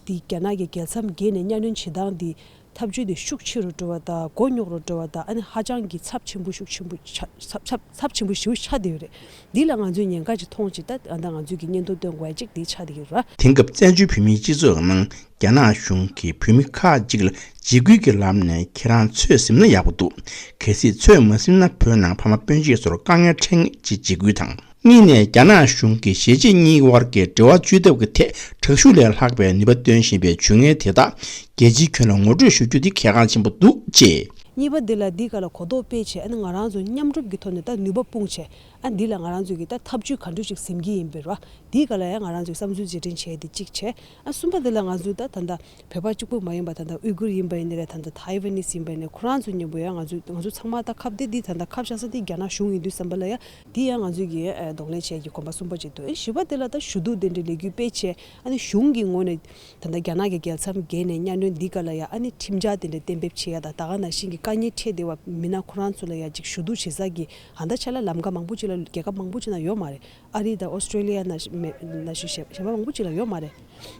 འདི་རྒྱ་ནག་གི་རྒྱལ་མཚམས་བརྒལ་ནས་གཉའ་གནོན་བྱེད་སྟངས་འདི་འཐབ་ཇུས་དེ་ཤུགས་ཆེ་རུ་འགྲོ་བ་དང་མགོ་རྙོག་རུ་འགྲོ་བ་དང་ཨ་ནི་ཧ་ཅང་གི་ཚབས་ཆེན་པོ་ཤུགས་ཆེན་པོ་ཆ་ཚབས་ཚབས་ཚབས་ཆེན་པོ་ཞེ་པོ་ཆགས་བསྡད་ཡོད་རེད། འདི་ལ་ང་ཚོས་ཉེན་ཁ་ཅིག་མཐོང་བྱས་ད་ཨ་ད་ང་ཚོས་ཀྱི་སྙན་ཐོ་བཏོན་དགོས་ཡ་ཅིག་འདི་ཆགས་བསྡད་ཡོད་རེད། དེང་སྐབས་བཙན་བྱོལ་བོད་མིའི་སྤྱི་ཚོགས་ནང་རྒྱ་ནག་གཞུང་གིས་བོད་མི་ཁག་ཅིག་ལ་འཇིགས་སྐུལ་གྱི་ལམ་ནས་ཁྱེད་རང་ཚོས་ཟིན་ན་ཡག་པོ་འདུག་གལ་སྲིད་ཚོས་མ་ཟིན་ན་བོད་ནང་ཕ་མ་སྤུན་མཆེད་ཚོར་དཀའ་ངལ་འཕྲད་ངེས་ཅེས་འཇིགས་སྐུལ་དང་། གཉིས་ནས་རྒྱ་ནག་གཞུང་གིས་གཞིས་བྱེས་གཉིས་དབར་གྱི་འབྲེལ་བ་བཅོས་ཐབས་ཀྱི་ཐད་དྲག་ཤུགས་ལས་ལྷག་པའི་ནུས་པ་བཏོན་བཞིན་པའི་ཇུས་ངན་དེ་དག་རྒྱལ་སྤྱིའི་ཁྱོན་ལ་ངོ་སྤྲོད་ཞུ་རྒྱུ་དེ་གལ་འགངས་ཆེན་པོ་འདུག་ཅེས། གཉིས་པ་འདི་ལ་འདི་ག་ལ་གོ་རྟོགས་སྤེལ་བྱས་ཨ་ནི་ང་རང་ཚོ་མཉམ་རུབ་ཀྱི་ཐོག་ནས་ད་ནུས་པ་སྤུངས་བྱས་ཨ་འདི་ལ་ང་རང་ཚོ་གི་ད་ཐབས་ཇུས་ག་འདྲ་ཞིག་འཛིན་གྱི་ཡིན་པས་ར། འདི་ག་ལ་ཡང་ང་རང་ཚོས་བསམ་ཚུལ་བརྗེ་འདྲེན་བྱས་ཏེ་གཅིག་བྱས། ཨ་གསུམ་པ་འདི་ལ་ང་ཚོས་ད་ད་ལྟ་བོད་པ་གཅིག་པུ་མ་ཡིན་པ་ད་ལྟ་ཨུ་གུར་ཡིན་པ་ཡིན་ནི་རེད། ད་ལྟ་ཐའེ་ཝན་ནིས་ཡིན་པ་ཡིན་ནི་ཁོ་རང་ཚོ་མཉམ་པོ་ཡང་ང་ཚོས་ང་ཚོ་ཚང་མ་ད་ཁབ་དེ་འདི་ད་ལྟ་ཁབ་བཞག་ས་འདི་རྒྱ་ནག་གཞུང་ཡིན་དུས་བསམ་པ་ལ་ཡང་འདི་ཡང་ང་ཚོས་ཀྱི་ཨ་གདོང་ལེན་བྱས་ཀྱི་གོམ་པ་གསུམ་པ་ཅིག་འདུག་ཨ་བཞི་པ་འདི་ལ་ད་ཞུ་གཏུག་དེ་འདྲའི་ལས་འགུལ་སྤེལ་བྱས་ཨ་ནི་གཞུང་གི་ངོས་ནས་ད་ལྟ་རྒྱ་ནག་གི་རྒྱལ་མཚམས་བརྒལ་ནས་གཉའ་གནོན་འདི་ག་ལ་ཡང་ཨ་ནི་ཁྲིམས་འཆར་དེ་འདྲ་གཏན་འབེབས་བྱེད་ཡ་ད་ད་ག་ནང་བཞིན་གྱི་དཀའ་ངལ་འཕྲད་བསྡད་པ་མི་སྣ་ཁོ་རང་ཚོ་ལ་ཡང་ཅིག་ཞུ་གཏུག་བྱེད་ས་གི་ཨ་ད་ཆ་ལ་ལམ་ཁ་མང་པོ་ཅིག་ལ་རྒྱལ་ཁབ་མང་པོ་ཅིག་ན་ཡོད་མ་རེད། ཨ་རི་དང་ཨོ་སི་ཀྲེ་ལི་ཡ་ན་ན་ཞིག་གཞན་པ་མང་པོ་ཅིག་ལ་ཡོད་མ་རེད།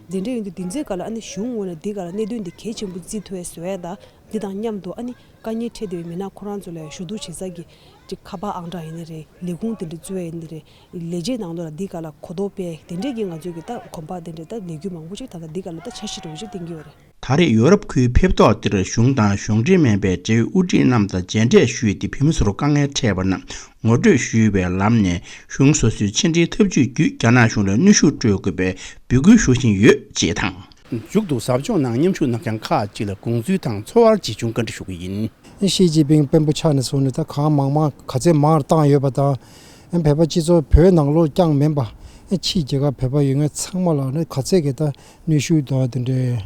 འདི་འདྲ་ཡིན་དུས་འདི་ཚོའི་སྐབས་ལ་ཨ་ནི་གཞུང་ངོས་ནས་འདི་ག་ལ་གནད་དོན་འདི་གལ་ཆེན་པོ་བརྩི་ཐུབ་ཡ་བཟོ་ཡ་དང་འདི་དང་མཉམ་དུ་ཨ་ནི་དཀའ་ངལ་འཕྲད་བསྡད་པའི་མི་སྣ་ཁོ་རང་ཚོ་ལ་ཞུ་གཏུག་བྱེད་ས་གི་ཅིག་ཁ་པར་ཨང་གྲངས་ཡིན་ནི་རེད། ལས་ཁུངས་དེ་འདྲ་བཙུགས་ཡ་ཡིན་ནི་རེད། ལས་བྱེད་ནང་ལོགས་ལ་འདི་ག་ལ་གོ་རྟོགས་སྤེལ་དེ་འདྲས་ཀྱི་ང་ཚོའི་གི་ད་གོམ་པ་དེ་འདྲས་ད་ལས་འགུལ་མང་པོ་ཅིག་ད་ལྟ་འདི་ག་ལ་ད་འཆར་གཞི་འདྲ་བོ་ཅིག་བཏིང་གི་ཡོད་རེད། ད་རེས་ཡོ་རོབ་ཁུལ་ཕེབས་ཐོག་འདིར་གཞུང་དང་གཞུང་འབྲེལ་མིན་པའི་འབྲེལ་ཡོད་དབུ་ཁྲིད་རྣམས་དང་མཇལ་འཕྲད་ཞུས་ཏེ་བོད་མི་ཚོར་དཀའ་ངལ་འཕྲད་པ་རྣམས་ངོ་སྤྲོད་ཞུས་པའི་ལམ་ནས་གཞུང་སོ་སོའི་ཕྱི་འབྲེལ་ཐབས་ཇུས་བརྒྱུད་རྒྱ་ནག་གཞུང་ལ་གནོན་ཤུགས་སྤྲོད་དགོས་པའི་འབོད་སྐུལ་ཞུ་བཞིན་ཡོད་ཅེས་དང་། མཇུག་ཏུ་ཟབ་སྦྱོང་ནང་མཉམ་ཞུགས་གནང་མཁན་ཁག་ཅིག་ལ་དགོངས་ཚུལ་དང་འཚོ་བར་གཅེས་ཆུང་བཀའ་འདྲི་ཞུ་གི་ཡིན། ཞི་ཅིན་ཕིང་དཔོན་པོ་ཆགས་ནས་བཟུང་ནས་ད་གང་མང་མང་ག་ཚད་མང་བཏང་ཡོད་པ་དང་། བོད་པ་སྤྱི་ཚོགས་བོད་ནང་ལོགས་རྐྱང་མིན་པ། ཕྱིའི་རྒྱལ་ཁབ་བོད་པ་ཡོད་མཁན་ཚང་མ་ལ་ནི་ག་ཚད་ཀྱི་ད་གནོན་ཤུགས་དང་དེ་འདྲའི་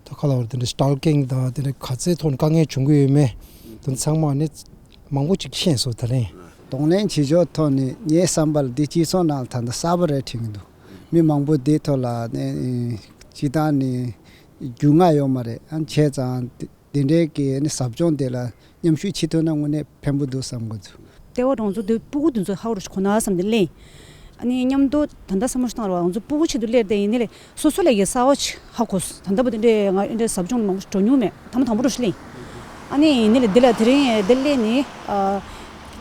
ད་ག་ལ་བར་དེ་འདྲའི་སི་ཊལ་ཀིང་དང་དེ་འདྲའི་ག་ཚད་ཐོག་ནས་དཀའ་ངལ་བྱུང་གི་ཡོད་མེད་དེ་ཚང་མ་ནི་མང་པོ་ཅིག་ཤེས་སོང་ད་རིང་། གདོང་ལེན་བྱེད་ཕྱོགས་ཐོག་ནས་ངའི་བསམ་པར་འདི་སྤྱི་ཚོགས་ནང་ད་ལྟ་གསར་པ་རེད་དྲན་གྱི་འདུག་མི་མང་པོ་འདི་ཐོག་ལ་ནི་སྤྱིར་བཏང་ནས་རྒྱུས་མངའ་ཡོད་མ་རེད། ཨ་བྱས་ཙང་། དེ་འདྲའི་གི་ནི་ཟབ་སྦྱོང་དེ་ལ་མཉམ་ཞུགས་བྱེད་ཐུབ་ན་དངོས་གནས་ཕན་པོ་འདུག་བསམ་གི་འདུག་ལྟེ་བ་གྲོང་ཚོ་དེ་སྤུ་གུ་དེ་ཚོ་ཧ་གོ་རུ་ཁོ་ན་བསམ་དེ་གླེང་། ཨ་ནི་མཉམ་དུ་ད་ལྟ་བསམ་བློ་ཞིག་བཏང་ར་བ་ང་ཚོ་སྤུ་གུ་ཆེད་དུ་སླེབས་དེ་ཡིན་ནི་ལས་སོ་སོ་ལ་ཡི་གསར་བ་ཅིག་ཧ་གོ་ད་ལྟ་བུ་དེ་འདྲའི་ང་འདྲའི་ཟབ་སྦྱོང་མང་པོ་འགྲོ་མྱོང་མེད་ཐ་མ་དང་པོ་རུ་ཞིག་གླེང་། ཨ་ནི་ཡིན་ནི་ལས་དེ་ལ་དེ་རིང་དེ་སླེབས་ནི་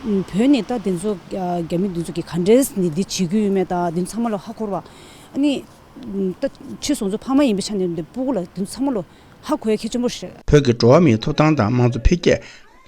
བོད་ནི་ད་དེ་ཚོ་རྒྱ་མི་དེ་ཚོ་གི་ག་འདྲས་ནི་འདི་བྱེད་རྒྱུ་ཡོད་མེད་ད་དེ་ཚོ་ཚང་མ་ལ་ཧ་གོ་ར་བ་ཨ་ནི་ད་ཁྱེད་སོང་ཚོ་ཕ་མ་ཡིན་པའི་ཆ་ནས་འདི་སྤུ་གུ་ལ་དེ་ཚོ་ཚང་མ་ལ། ཧ་གོ་ཡ་གལ་ཆེན་པོ་ཞིག་རེད། བོད་ཀྱི་འགྲོ་བ་མིའི་ཐོབ་ཐང་དང་དམངས་གཙོ་འཕེལ་རྒྱས་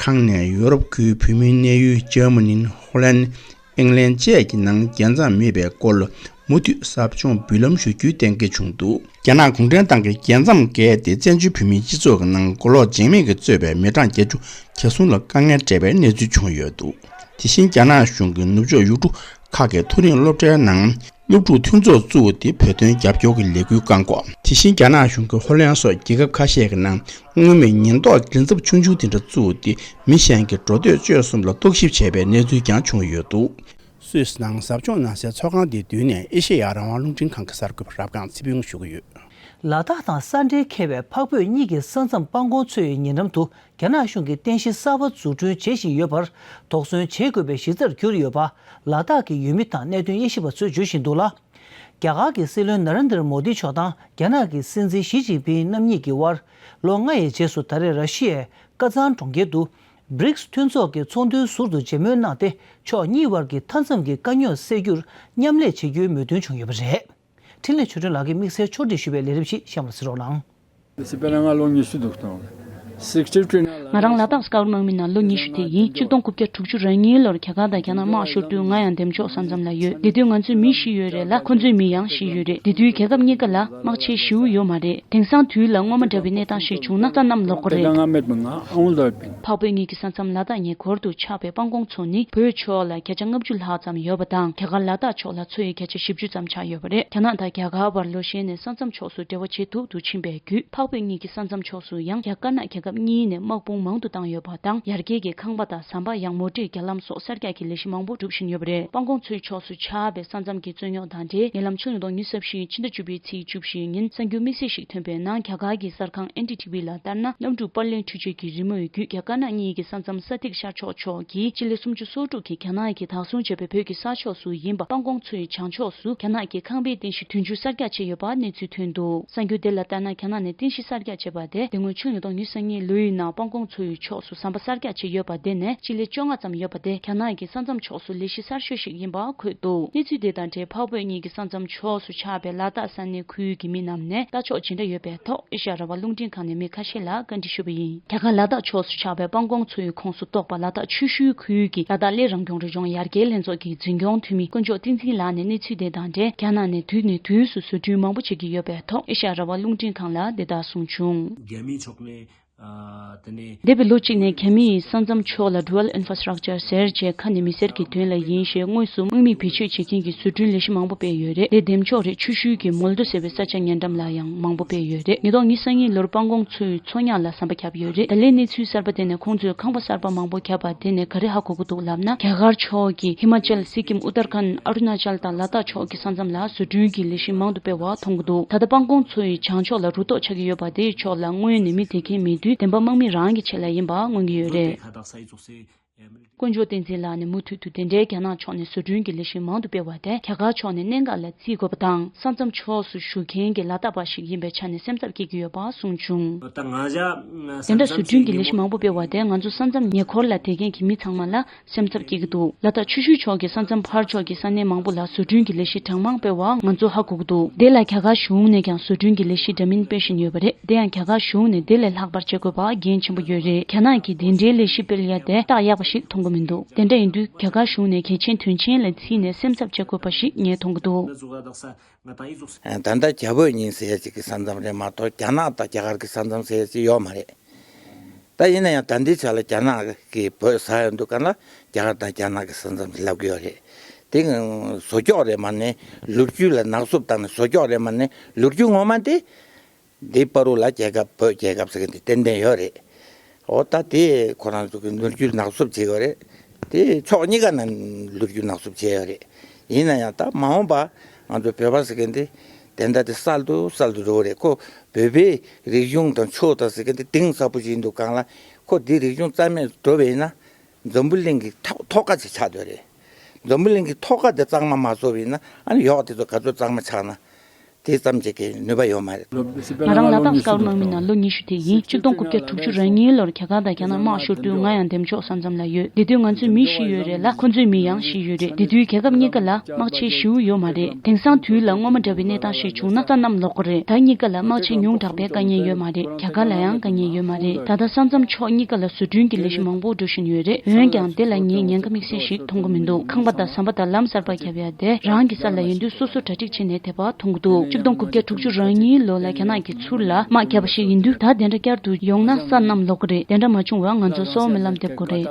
ཁང་ནས་ཡོ་རོབ་ཁུལ་བོད་མིའི་གནས་ཡུལ་འཇར་མ་ནི། ཧོ་ལན། ཨིང་ལན་བཅས་ཀྱི་ནང་རྒྱལ་མཚམས་མེད་པའི་སྐོར་མུ་མཐུད་ཟབ་སྦྱོང་འབུལ་ལམ་ཞུ་རྒྱུའི་གཏན་འཁེལ་བྱུང་འདུག་རྒྱ་ནག་གུང་ཁྲན་ཏང་གིས་རྒྱལ་མཚམས་བརྒལ་ཏེ་བཙན་བྱོལ་བོད་མིའི་སྤྱི་ཚོགས་ཀྱི་ནང་གོ་ལོག་འཇིགས་མེད་ཀྱིས་གཙོས་པའི་མི་གྲངས་བརྒྱད་ཅུ་གྱ་གསུམ་ལ་དཀའ་ངལ་སྤྲད་པའི་གནས་ཚུལ་བྱུང་ཡོད་འདུག་དེ་བཞིན་རྒྱ་ནག་གཞུང་གིས་ནུབ་ཕྱོགས་ཡུལ་གྲུ་ཁག་གི་མཐོ་རིམ་སློབ་གྲྭའི་ནང་། སློབ་ཕྲུག་མཐུན་ཚོགས་བཙུགས་ཏེ་བོད་དོན་རྒྱབ་སྐྱོར་གྱི་ལས་འགུལ་བསྐང་གོ། དེ་བཞིན་རྒྱ་ནག་གཞུང་གིས་ཧོ་ལན་སོགས་རྒྱལ་ཁབ་ཁ་ཤས་ཀྱི་ནང་སྔོན་མའི་ཉེན་རྟོག་འགན་ཚབས་ཆུང་ཆུང་དེ་འདྲ་བཙུགས་ཏེ་མི་གཞན་གྱི་འགྲོ་སྡོད་སྤྱོད་གསུམ་ལ་རྟོག་ཞིབ་བྱས་པའི་གནས་ཚུལ་ཀྱང་བྱུང་ཡོད་འདུག་སུད་སི་ནང་ཟབ་སྦྱོང་གནང་སའི་ཚོགས་ཁང་དེའི་མདུན་ནས་ཨེ་ཤེ་ཡ་རང་དབང་རླུང་འཕྲིན་ཁང་གི་གསར་འགོད་པ་རབ་སྒང་ཚེ་བུན་ཞུ་གི་ཡོད། ལ་དྭགས་དང་ས་འབྲེལ་མཁས་པའི་འཕགས་བོད་གཉིས་ཀྱི་ས་མཚམས་སྤང་གོང་མཚོ་ཡི་ཉེ་འགྲམ་དུ། རྒྱ་ནག་གཞུང་གིས་རྟེན་གཞི་གསར་པ་འཛུགས་སྐྲུན་བྱེད་བཞིན་ཡོད་པར་དོགས་ཟོན་བྱེད་དགོས་པའི་གཞི་རྩར་གྱུར་ཡོད་པ། ལ་དྭགས་ཀྱི་ཡུལ་མི་དང་གནད་དོན་དབྱེ་ཞིབ་པ་ཚོས་བརྗོད་བཞིན་འདུག་ལ། རྒྱ་གར་གྱི་སྲིད་བློན་ན་རེན་དར་མོ་དི་མཆོག་དང་རྒྱ་ནག་གི་སྲིད་འཛིན་ཞི་ཅིན་ཕིང་རྣམ་གཉིས་ཀྱི་དབར་ལོ་ལྔ་ཡི་རྗེས་སུ་ད་རེས་ར་ཤི་ཡའི་ཀ་ཛན་གྲོང་ཁྱེར་དུ་བྷི་རིགས་མཐུན་ཚོགས་ཀྱི་ཚོགས་འདུའི་ཟུར་དུ་མཇལ་མོལ་གནང་སྟེ་ཕྱོགས་གཉིས་དབར་གྱི་མཐའ་མཚམས་ཀྱི་དཀའ་རྙོག་སེལ་རྒྱུར་མཉམ་ལས་བྱེད་རྒྱུའི་མོས་མཐུན་བྱུང་ཡོད་པ་རེད། འཕྲིན་ལས་ཆོས་སྒྲོན་ལགས་ཀྱིས་དམིགས་བསལ་ཕྱོགས་སྒྲིག་ཞུས་པའི་ལས་རིམ་ཞིག་གཤམ་ལ་གཟིགས་རོགས་གནང་། སི་པན་ལ་ང་ལོ་ཉི་ཤུ་འདུག་སྟངས། སིག་སི་ཊི་ཐི་རི་ན་ལ། ང་རང་ལ་དྭགས་སི་ཀར་དམག་མི་ནང་ལོ་ཉི་ཤུ་དེ་ཡིན། གཅིག་སྟོང་དགུ་བརྒྱ་དྲུག་ཅུ་རེ་གཉིས་ལོར་རྒྱ་གར་དང་རྒྱ་ནག་དམག་ཤོར་དུས་ང་ཡང་འདེམས་ཆོག་ས་མཚམས་ལ་ཡོད། དེ་དུས་ང་ཚོའི་མི་ཤི་ཡོད་རེད་ལ་ཁོ་ཚོའི་མི་ཡང་ཤི་ཡོད་རེད། དེ་དུས་རྒྱལ་ཁབ་གཉིས་ཀ་ལ་དམག་ཆེན་ཞེ་པོ་ཡོད་མ་རེད། དེང་སང་དུས་ལ་སྔོན་མ་འདྲ་བའི་གནས་སྟངས་ཤིག་བྱུང་ན་ས་གནམ་ལོག་གི་རེད། འཕགས་བོད་གཉིས་ཀྱི་ས་མཚམས་ལ་དྭགས་ཉེ་འཁོར་དུ་ཆགས་པའི་སྤང་གོང་མཚོ་ནི་བོད་ཕྱོགས་ལ་བརྒྱ་ཆ་ལྔ་བཅུ་ལྷག་ཙམ་ཡོད་པ་དང་རྒྱ་གར་ལ་དྭགས་ཕྱོགས་ལ་མཚོ་ཡི་བརྒྱ་ཆ་བཞི་བཅུ་ཙམ་ཆགས་ཡོད་པ་རེད། རྒྱ་ནག་དང་རྒྱ་གར་བར་ལོ་ཤས་ནས་ས་མཚམས་ཕྱོགས་སུ་འབྲེལ་བ་བྱེད་ཐུབ་ཏུ་ཕྱིན་པའི་བརྒྱུད་འཕགས་བོད་གཉིས་ཀྱི་ས་མཚམས་ཕྱོགས་སུ་ཡང་རྒྱ་དཀར་ནག་རྒྱལ་ཁབ་གཉིས་ནས་དམག་དཔུང་ མང་དུ་བཏང་ཡོད་པ་དང་། ཡར་རྒྱས་ཀྱི་ཁང་པ་དང་ཟམ་པ། ཡང་མོ་ཊའི་རྒྱ་ལམ་སོགས་གསར་རྒྱག་གི་ལས་གཞི་མང་པོ་སྒྲུབ་བཞིན་ཡོད་པ་རེད། སྤང་གོང་མཚོའི་ཕྱོགས་སུ་ཆགས་པའི་ས་མཚམས་ཀྱི་རྩོད་རྙོག་དང་འབྲེལ། ཉེ་ལམ་ཕྱི་ལོ་ཉིས་སྟོང་ཉི་ཤུ་རྩ་བཞི་ཕྱི་ཟླ་བཅུ་པའི་ཚེས་བཅུ་བཞི་ཉིན་གསར་འགྱུར་དམིགས་བསལ་ཞིག་ཐོན་པའི་ནང་། རྒྱ་གར་གྱི་གསར་ཁང་ཨེན་ཌི་ཐི་ཝི་ལ་ལྟར་ན། གནམ་གྲུ་པར་ལེན་འཕྲུལ་ཆས་ཀྱི་རི་མོའི་བརྒྱུད། རྒྱ་དཀར་ནག་གཉིས་ཀྱི་ས་མཚམས་ས་ཐིག་ཤར་ཕྱོགས་ཕྱོགས་ཀྱི་སྤྱི་ལེ་སུམ་ཅུ་སོ་དྲུག་གི་རྒྱ་ནག་གིས་བདག་བཟུང་བྱས་པའི་བོད་ཀྱི་ས་ཕྱོགས་སུ་ཡིན་པ། སྤང་གོང་མཚོའི་བྱང་ཕྱོགས་སུ་རྒྱ་ནག་གི་ཁང་པའི་རྟེན་གཞི་བདུན་ཅུ་གསར་རྒྱག་བྱས་ཡོད་པ་གནས་ཚུལ་ཐོན་འདུག་གསར་འགྱུར་དེ་ལ་ལྟར་ན། རྒྱ་ནག་ནས་རྟེན་གཞི་གསར་རྒྱག་བྱས་པ་དེ། དེ་སྔོན་ཕྱི་ལོ་ཉིས་སྟོང་ཉི་ཤུ་རྩ་གཉིས་ལོའི་ནང་སྤང་གོང་མཚོའི་ཕྱོགས་སུ་ཟམ་པ་གསར་རྒྱག་བྱས་ཡོད་པ་དེ་ནས་སྤྱི་ལེ་བཅོ་ལྔ་ཙམ་ཡོད་པ་དེ། རྒྱ་ནག་གི་ས་མཚམས་ཕྱོགས་སུ་ལས་གཞི་གསར་ཤོས་ཤིག་ཡིན་པ་འཁོད་འདུག་གནས་ཚུལ་དེ་དང་འབྲེལ། འཕགས་བོད་གཉིས་ཀྱི་ས་མཚམས་ཕྱོགས་སུ་ཆགས་པའི་ལ་དྭགས་ས་གནས་ཁུལ་གྱི་མི་རྣམས་ནས་ལྟ་ཕྱོགས་ཇི་འདྲ་ཡོད་པའི་ཐོག་ཨེ་ཤ་ཡ་རང་དབང་རླུང་འཕྲིན་ཁང་ནས་མི་ཁ་ཤས་ལ་བཀའ་འདྲི་ཞུས་པ་ཡིན། རྒྱ་གར་ལ་དྭགས་ཕྱོགས་སུ་ཆགས་པའི་སྤང་གོང་མཚོའི་ཁོངས་སུ་གཏོགས་པ་ལ་དྭགས་ཆུ་ཤུལ་ཁུལ་གྱི་ལ་དྭགས་གླེ་རང་སྐྱོང་རི་ལྗོངས་ཡར་རྒྱས་ལྷན་ཚོགས་ཀྱི་འཛིན་སྐྱོང་འཐུས་མི་དཀོན་མཆོག་བསྟན་འཛིན་ལགས་ནས་གནས་ཚུལ་དེ་དང་འབྲེལ། རྒྱ་ནག་ནས་དུས་ནས་དུས་སུ་བཟོ་སྐྲུན་མང་པོ་བྱེད་ཀྱི་ཡོད་པའི་ཐོག་ཨེ་ཤ་ཡ་རང་དབང་རླུང་འཕྲིན་ཁང་ལ་འདི་ལྟར་གསུངས་བྱུང་། རྒྱ་མིའི་ཕྱོགས་ནས། ཨ། དེ་ནས། འདས་པའི་ལོ་གཅིག་ནས་རྒྱ་མི་ཡིས་ས་མཚམས་ཕྱོགས་ལ་Dual Infrastructure ཟེར་བྱས། ཁ་ནས་མི་སེར་གྱི་དོན་ལ་ཡིན་ཞེས་དངོས་སུ་དམག་མི་བེད་སྤྱོད་བྱེད་མཁན་གྱི་བཟོ་སྐྲུན་ལས་གཞི་མང་པོ་སྤེལ་ཡོད་རེད། དེ་འདེམས་ཕྱོགས་རེད། ཆུ་ཤུལ་གྱི་མོལ་དོ་ཟེར་བའི་ས་ཆ་ཉེ་འགྲམ་ལ་ཡང་མང་པོ་སྤེལ་ཡོད་རེད། ཉིས་སྟོང་ཉི་ཤུ་རྩ་གཉིས་ལོར་སྤང་གོང་མཚོའི་མཚོ་ཉག་ལ་ཟམ་པ་བརྒྱབ་ཡོད་རེད། ད་ལན་གནས་ཚུལ་གསར་པ་དེ་ནས་ཁོང་ཚོས་ཁང་པ་གསར་པ་མང་པོ་བརྒྱབ་པ་དེ་ནས་ག་རེ་ཧ་གོ་གི་འདུག་ལབ་ན། རྒྱ་གར་ཕྱོགས་ཀྱི་ཧི་མ་ཅལ། སི་ཀིམ། ཨུ་ཏར་ཁན། ཨ་རུ་ན་ཅལ་དང་ལ་དྭགས་ཕྱོགས་ཀྱི་ས་མཚམས་ལ་བཟོ་སྐྲུན་གྱི་ལས་གཞི་མང་དུ་སྤེལ་བ་མཐོང་གི་འདུག་ད་ལྟ་སྤང་གོང་མཚོ་ཡི་བྱང་ཕྱོགས་ལ་རུ་ཐོག་ཆགས་ཀྱི་ཡོད་པ་དེའི་ཕྱོགས་ལ་དངོས་ནས་མི་བསྡད་མཁན་མེད་དུས། བདེན་པ་དམག་མི་རང་གི་ཆེད་ལ་ཡིན་པ་མངོན་གྱི་ཡོད་རེད། དཀོན་མཆོག་བསྟན་འཛིན་ལགས་ནས་མུ་མཐུད་དུ་དེ་འདྲའི་རྒྱ་ནག་ཕྱོགས་ནས་བཟོ་སྐྲུན་གྱི་ལས་གཞི་མང་དུ་སྤེལ་བ་དེ་རྒྱ་གར་ཕྱོགས་ནས་གནད་འགག་ལ་བརྩི་དགོས་པ་དང་། ས་མཚམས་ཕྱོགས་སུ་བཞུགས་མཁན་གྱི་ལ་དྭགས་པ་ཞིག་ཡིན་པའི་ཆ་ནས་སེམས་འཚབ་སྐྱེ་གི་ཡོད་པ་གསུངས་བྱུང་། དེ་འདྲ་བཟོ་སྐྲུན་གྱི་ལས་གཞི་མང་པོ་སྤེལ་བ་དེ་ང་ཚོ་ས་མཚམས་ཉེ་འཁོར་ལ་བསྡད་མཁན་གྱི་མི་ཚང་མ་ལ་སེམས་འཚབ་སྐྱེ་གི་འདུག་ལ་དྭགས་ཆུ་ཤུལ་ཕྱོགས་ཀྱི་ས་མཚམས་ཕར་ཕྱོགས་ཀྱི་ས་གནས་མང་པོ་ལ་བཟོ་སྐྲུན་གྱི་ལས་གཞི་གྲངས་མང་སྤེལ་བ་ང་ཚོ་ཧ་གོ་གི་འདུག་དེ་ལ་རྒྱ་གར་གཞུང་ནས་ཀྱང་བཟོ་སྐྲུན་གྱི་ལས་གཞི་འདྲ་མིན་སྤེལ་བཞིན་ཡོད་པ་རེད། དེ་ཡང་རྒྱ་གར་གཞུང་ནས་དེ་ལས་ལྷག་པར་བྱེད་དགོས་པ་འགན་ཆེན་པོ་ཡོད་རེད། རྒྱ་ནག་གིས་དེ་འདྲའི་ལས་གཞི་སྤེལ་ཡ་དེ་རྟགས་ཡག་པ་ཞིག་མཐོང་གི་མི་འདུག་དེ་འདྲ་ཡིན་དུས་རྒྱ་གར་གཞུང་ནས་གལ་ཆེན་དོན་ཆེན་ལ་བརྩིས་ནས་སེམས་འཚབ་བྱེད་དགོས་པ་ཞིག་ངས་མཐོང་གི་འདུག་ད་ལྟ་རྒྱ་བོད་གཉིས་ཟེར་ཡ་གཅིག་གི་ས་མཚམས་རེད་མ་གཏོགས། རྒྱ་ནག་དང་རྒྱ་གར་གྱི་ས་མཚམས་ཟེར་ཡ་གཅིག་ཡོད་མ་རེད། ད་ཡིན་ན་ཡང་ད་ལྟའི་ཆ་ལ་རྒྱ་ནག་གིས་བོད་ཟ་ཡ་འདུག་ག་ལ། རྒྱ་གར་དང་རྒྱ་ནག་གི་ས་མཚམས་ལབ་ཀྱི་ཡོད་རེད། དེ་བཟོ་ཀྱོག་རེད་མ་ནས་ལོ་རྒྱུས་ལ་ནག་བསུབ་བཏང་ནས་བཟོ་ཀྱོག་རེད་མ་ནས། ལོ་རྒྱུས་ངོ་མ་དེ་འདི་བར་དུ་ལ་རྒྱལ་ཁབ་བོད་རྒྱལ་ཁབ་ཟེར་མཁན་དེ་ཏན་ཏན་ཡོད་རེད། འོ་ད་དེ་ཁོ་རང་ཚོ་གི་ལོ་རྒྱུས་ནག་བསུབ་བྱེད་ཡོད་རེད། དེ་ཕྱོགས་གཉིས་ཀ་ནས་ལོ་རྒྱུས་ནག་བསུབ་བྱས་ཡོད་རེད། ཡིན་ན་ཡང་ད་མ་འོངས་པ་ང་ཚོ་བོད་པ་ཟེར་མཁན་དེ་དེ་འདྲ་དེ་གསར་དུ་གསར་དུ་འགྲོ་གི་རེད། ཁོ་བོད་པའི་རིག་གཞུང་དང་ཆོས་དང་ཟེར་མཁན་དེ་གཏིང་ཟབ་པོ་ཞིག་འདུག་ག་ལ། ཁོ་འདི་རིག་གཞུང་རྩ་མེད་འགྲོ་བ་ཡིན་ན་འཛམ་བུ་གླིང་གི་ཐོག་ཐོག་ཁ་ཅིག་ཆགས་སྡོད་རེད། འཛམ་བུ་གླིང་གི་ཐོག་ཁ་དེ་གཙང་མ་མ་བཟོ་བ་ཡིན་ན། ཨ་ནི་ཡོག་དེ་ཚོ་ག་ཚོད་གཙང་མ་ཆགས་ན། དེ་ཙམ་ཅིག་གི་ནུས་པ་ཡོད་མ་རེད། ང་རང་ལ་དྭགས་ཀརྨ་མི་ནང་ལོ་ཉི་ཤུ་དེ་ཡིན། ཆིག་སྟོང་དགུ་བརྒྱ་དྲུག་ཅུ་རེ་གཉིས་ལོར་རྒྱ་གར་དང་རྒྱ་ནག་དམག་ཤོར་དུས་ང་ཡང་འདེམས་ཕྱོགས་ས་མཚམས་ལ་ཡོད། དེ་དུས་ང་ཚོའི་མི་ཤི་ཡོད་རེད་ལ། ཁོ་ཚོའི་མི་ཡང་ཤི་ཡོད་རེད། དེ་དུས་རྒྱལ་ཁབ་གཉིས་ཀ་ལ་དམག་ཆེན་ཞེ་པོ་ཡོད་མ་རེད། དེང་སང་དུས་ལ་སྔོན་མ་འདྲ་བའི་གནས་སྟངས་ཤིག་བྱུང་ན་སོ་ནམ་ལོག་གི་རེད། ད་གཉིས་ཀ་ལ་དམག་ཆེན་ཉུང་དྲགས་པའི་དཀའ་ངལ་ཡོད་མ་རེད། རྒྱ་གར་ལ་ཡང་དཀའ་ངལ་ཡོད་མ་རེད། ད་ལྟ་ས་མཚམས་ཕྱོགས་གཉིས་ཀ་ལ་བཟོ་སྐྲུན་གྱི་ལས་གཞི་མང་པོ་འགྲོ་བཞིན་ཡོད་རེད། འོན་ཀྱང་དེ་ལ་ངས་ཉེན་ཁ་དམིགས་བསལ་ཞིག་མཐོང་གི་མི་འདུག་ཁང་པ་དང་ཟམ་པ་དང་ལམ་གསར་པ་བརྒྱབ་ཡ་དེ་རང་གི་ས་ལ་ཡིན་དུས་སོ་སོ་གྲ་སྒྲིག་བྱས་ནས་དེ་བར་མཐོང་གི་འདུག་ཆིག་སྟོང་དགུ་བརྒྱ་དྲུག་ཅུ་རེ་གཉིས་ལོ་ལ་རྒྱ་ནག་གིས་ཚུར་ལ་དམག་བརྒྱབ་པ་ཞིག་ཡིན་དུས། ད་དེ་འདྲ་བསྐྱར་དུ་ཡོང་ན་སོ་ནམ་ལོག་གི་རེད། དེ་འདྲ་མ་བྱུང་བར་ང་ཚོ་གསོ་བ་སྨོན་ལམ་འདེབས་དགོས་རེད།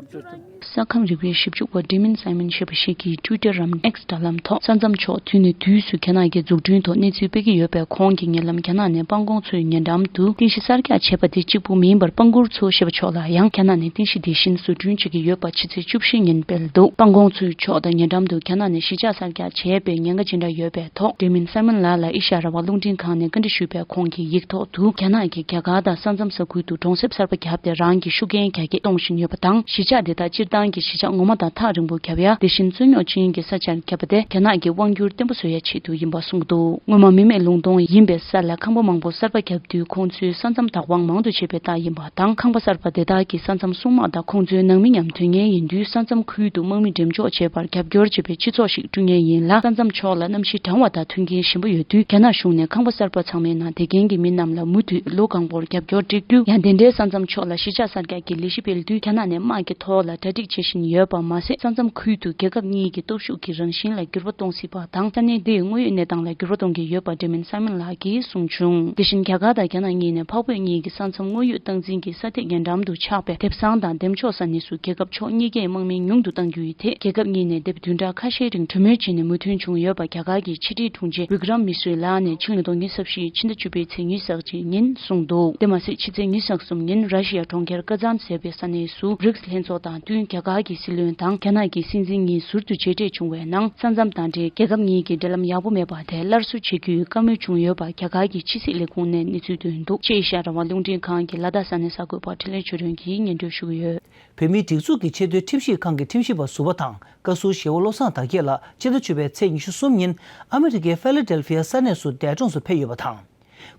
ས་ཁམས་རིག་པའི་ཞིབ་འཇུག་པ་Damien Simon ཞེས་པ་ཞིག་གིས་Twitter་རམ་X་དྲ་ལམ་ཐོག་ས་མཚམས་ཕྱོགས་དུས་ནས་དུས་སུ་རྒྱ་ནག་གིས་འཛུགས་སྐྲུན་ཐོག་གནས་ཚུལ་སྤེལ་གྱི་ཡོད་པས། ཁོང་གིས་ཉེ་ལམ་རྒྱ་ནག་ནས་སྤང་གོང་མཚོའི་ཉེ་འགྲམ་དུ་རྟེན་གཞི་གསར་རྒྱག་བྱས་པ་དེ་གཅིག་པུ་མིན་པར། སྤང་གུར་མཚོ་ཞེས་པ་ཕྱོགས་ལ་ཡང་རྒྱ་ནག་ནས་རྟེན་གཞི་དེ་བཞིན་བཟོ་སྐྲུན་བྱེད་ཀྱི་ཡོད་པ་ཕྱི་ཚེས་བཅུ་བཞི་ཉིན་སྤེལ་འདུག་སྤང་གོང་མཚོའི་ཕྱོགས་དང་ཉེ་འགྲམ་དུ་རྒྱ་ནག་ནས་གཞིས་ཆགས་གསར་རྒྱག་བྱས་པའི་ཉེན་ཁ་ཇི་འདྲ་ཡོད་པའི་ཐོག་Damien Simon་ལགས་ལ་ཨེ་ཤ་ཡ་རང་དབང་རླུང་འཕྲིན་ཁང་ནས་བཀའ་འདྲི་ཞུས་པས། ཁོང་གིས་ཡིག་ཐོག་ཏུ་རྒྱ་ནག་གིས་རྒྱ་གར་དང་ས་མཚམས་ས་ཁུལ་དུ་གྲོང་གསེབ་གསར་པ་བརྒྱབ་སྟེ་རང་གི་ཤུགས་རྐྱེན་རྒྱ་སྐྱེད་གཏོང་བཞིན་ཡོད་པ་དང་། གཞིས་ཆགས་དེ་དག་སྤྱིར་བཏང་གི་གཞིས་ཆགས་ངོ་མ་དང་ཐག་རིང་པོ་བརྒྱབ་ཡ། དེ་བཞིན་རྩོད་རྙོག་ཅན་གྱི་ས་ཆར་བརྒྱབ་པ་དེ་རྒྱ་ནག་གི་དབང་སྒྱུར་བརྟན་པོ་བཟོ་ཡ་ཆེད་དུ་ཡིན་པ་གསུངས་འདུག་སྔོན་མ་མི་མེད་ལུང་སྟོང་ཡིན་པའི་ས་ལ་ཁང་པ་མང་པོ་གསར་པ་བརྒྱབ་དུས། ཁོང་ཚོས་ས་མཚམས་བདག་དབང་མང་དུ་བྱེད་པའི་རྟགས་ཡིན་པ་དང་། ཁང་པ་གསར་པ་དེ་དག་གི་ས་མཚམས་སྲུང་དམག་དང་ཁོང་ཚོའི་ནང་མི་མཉམ་དུས་ངན་ཡིན་དུས། ས་མཚམས་ཁུལ་དུ་དམག་མི་འགྲེམས་འཇོག་བྱེད་པར་རྒྱབ་སྐྱོར་བྱེད་པའི་སྤྱི་ཚོགས་ཤིག་བསྐྲུན་མཁན་ཡིན་ལ། ས་མཚམས་ཕྱོགས་ལ་གནམ་གཤིས་གྲང་བ་དང་མཐུན་རྐྱེན་ཞན་པོ་ཡོད་དུས། རྒྱ་ནག་གཞུང་ནས་ཁང་པ་གསར་པ་ཚང་མའི་ནང་བསྡད་མཁན་གྱི་མི་རྣམས་ལ་མུ་མཐུད་ལོ་གང་པོར་རྒྱབ་སྐྱོར་སྤྲད་དུས། ཡང་དེ་འདྲའི་ས་མཚམས་ཕྱོགས་ལ་གཞིས་ཆགས་གསར་རྒྱག་གི་ལས་གཞི་སྤེལ་དུས། རྒྱ་ནག་ནས་དམག་གི་ཐོག་ལ་གྲ་སྒྲིག་བྱེད་བཞིན་ཡོད་པ་མ་ཟད། ས་མཚམས་ཁུལ་དུ་རྒྱལ་ཁབ་གཉིས་ཀྱི་སྟོབས་ཤུགས་ཀྱི་རང་བཞིན་ལ་འགྱུར་བ་གཏོང་སྲིད་པ་དང་། ས་གནས་དེའི་དངོས་ཡོད་གནས་སྟངས་ལ་འགྱུར་བ་གཏོང་གི་ཡོད་པ་Damien Simon་ལགས་ཀྱིས་གསུངས་བྱུང་། དེ་བཞིན་རྒྱ་གར་དང་རྒྱ་ནག་གཉིས་ནས་འཕགས་བོད་གཉིས་ཀྱི་ས་མཚམས་དངོས་ཡོད་སྟངས་འཛིན་གྱི་ས་ཐིག་ཉེ་འགྲམ་དུ་ཆགས་པའི་དེབ་བཟང་དང་འདེམས་ཕྱོགས་ས་གནས་སུ་རྒྱལ་ཁབ་ཕྱོགས་གཉིས་ཀས་དམག་མི་ཉུང་དུ་གཏང་རྒྱུ་ཡི་ཐད། རྒྱལ་ཁབ་གཉིས་ནས་དེབ་བདུན་ཕྲག་ཁ་ཤས་རིང་གྲོས་མོལ་བྱས་ནས་མོས་མཐུན་བྱུང་ཡོད་པ་རྒྱ་གར་གྱི་ཕྱི་དྲིལ་དྲུང་ཆེ་Vikram Misri་ལགས་ ལགས་ནས་ཕྱི་ལོ་ཉིས་སྟོང་ཉི་ཤུ་རྩ་བཞི་ཕྱི་ཟླ་བཅུ་པའི་ཚེས་ཉི་ཤུ་རྩ་གཅིག་ཉིན་གསུངས་འདུག་དེ་མ་ཟད་ཕྱི་ཚེས་ཉི་ཤུ་རྩ་གསུམ་ཉིན་ར་ཤི་ཡ་གྲོང་ཁྱེར་ཀ་ཛན་ཟེར་བའི་ས་གནས་སུ་རིགས་ལྷན་ཚོགས་དང་བསྟུན་རྒྱ་གར་གྱི་སྲིད་བློན་དང་རྒྱ་ནག་གི་སྲིད་འཛིན་གཉིས་ཟུར་དུ་མཇལ་འཕྲད་བྱུང་བའི་ནང་ས་མཚམས་དང་འབྲེལ་རྒྱལ་ཁབ་གཉིས་ཀྱི་འབྲེལ་ལམ་ཡག་པོ་མེད་པ་དེ་སླར་གསོ་བྱེད་རྒྱུའི་བཀའ་མོལ་བྱུང་ཡོད་པ་རྒྱ་གར་གྱི་ཕྱི་སྲིད་ལས་ཁུངས་ནས་གནས་ཚུལ་བཏོན་འདུག་ཨེ་ཤ་ཡ་རང་དབང་རླུང་འཕྲིན་ཁང་གི་ལ་དྭགས་ས་གནས་གསར་འགོད་པ་འཕྲིན་ལས་ཆོས་སྒྲོན་གྱིས་སྙན་སྒྲོན་ཞུ་གི་ཡོད། བོད་མིའི་སྒྲིག་འཛུགས་ཀྱི་ཆེས་མཐོའི་ཁྲིམས་ཞིབ་ཁང་གི་ཁྲིམས་ཞིབ་པ་ཟུར་པ་དང་བཀའ་ཟུར་ཞེ་བོ་བློ་བཟང་དར་རྒྱས་ལགས་ཕྱི་ཟླ་བཅུ་པའི་ཚེས་ཉི་ཤུ་གསུམ་ཉིན་ཨ་མི་རི་ཀའི་ཕེ་ལེ་ཌེལ་ཕི་ཡ་ས་གནས་སུ་འདས་གྲོངས་སུ་ཕེབས་ཡོད་པ་དང་།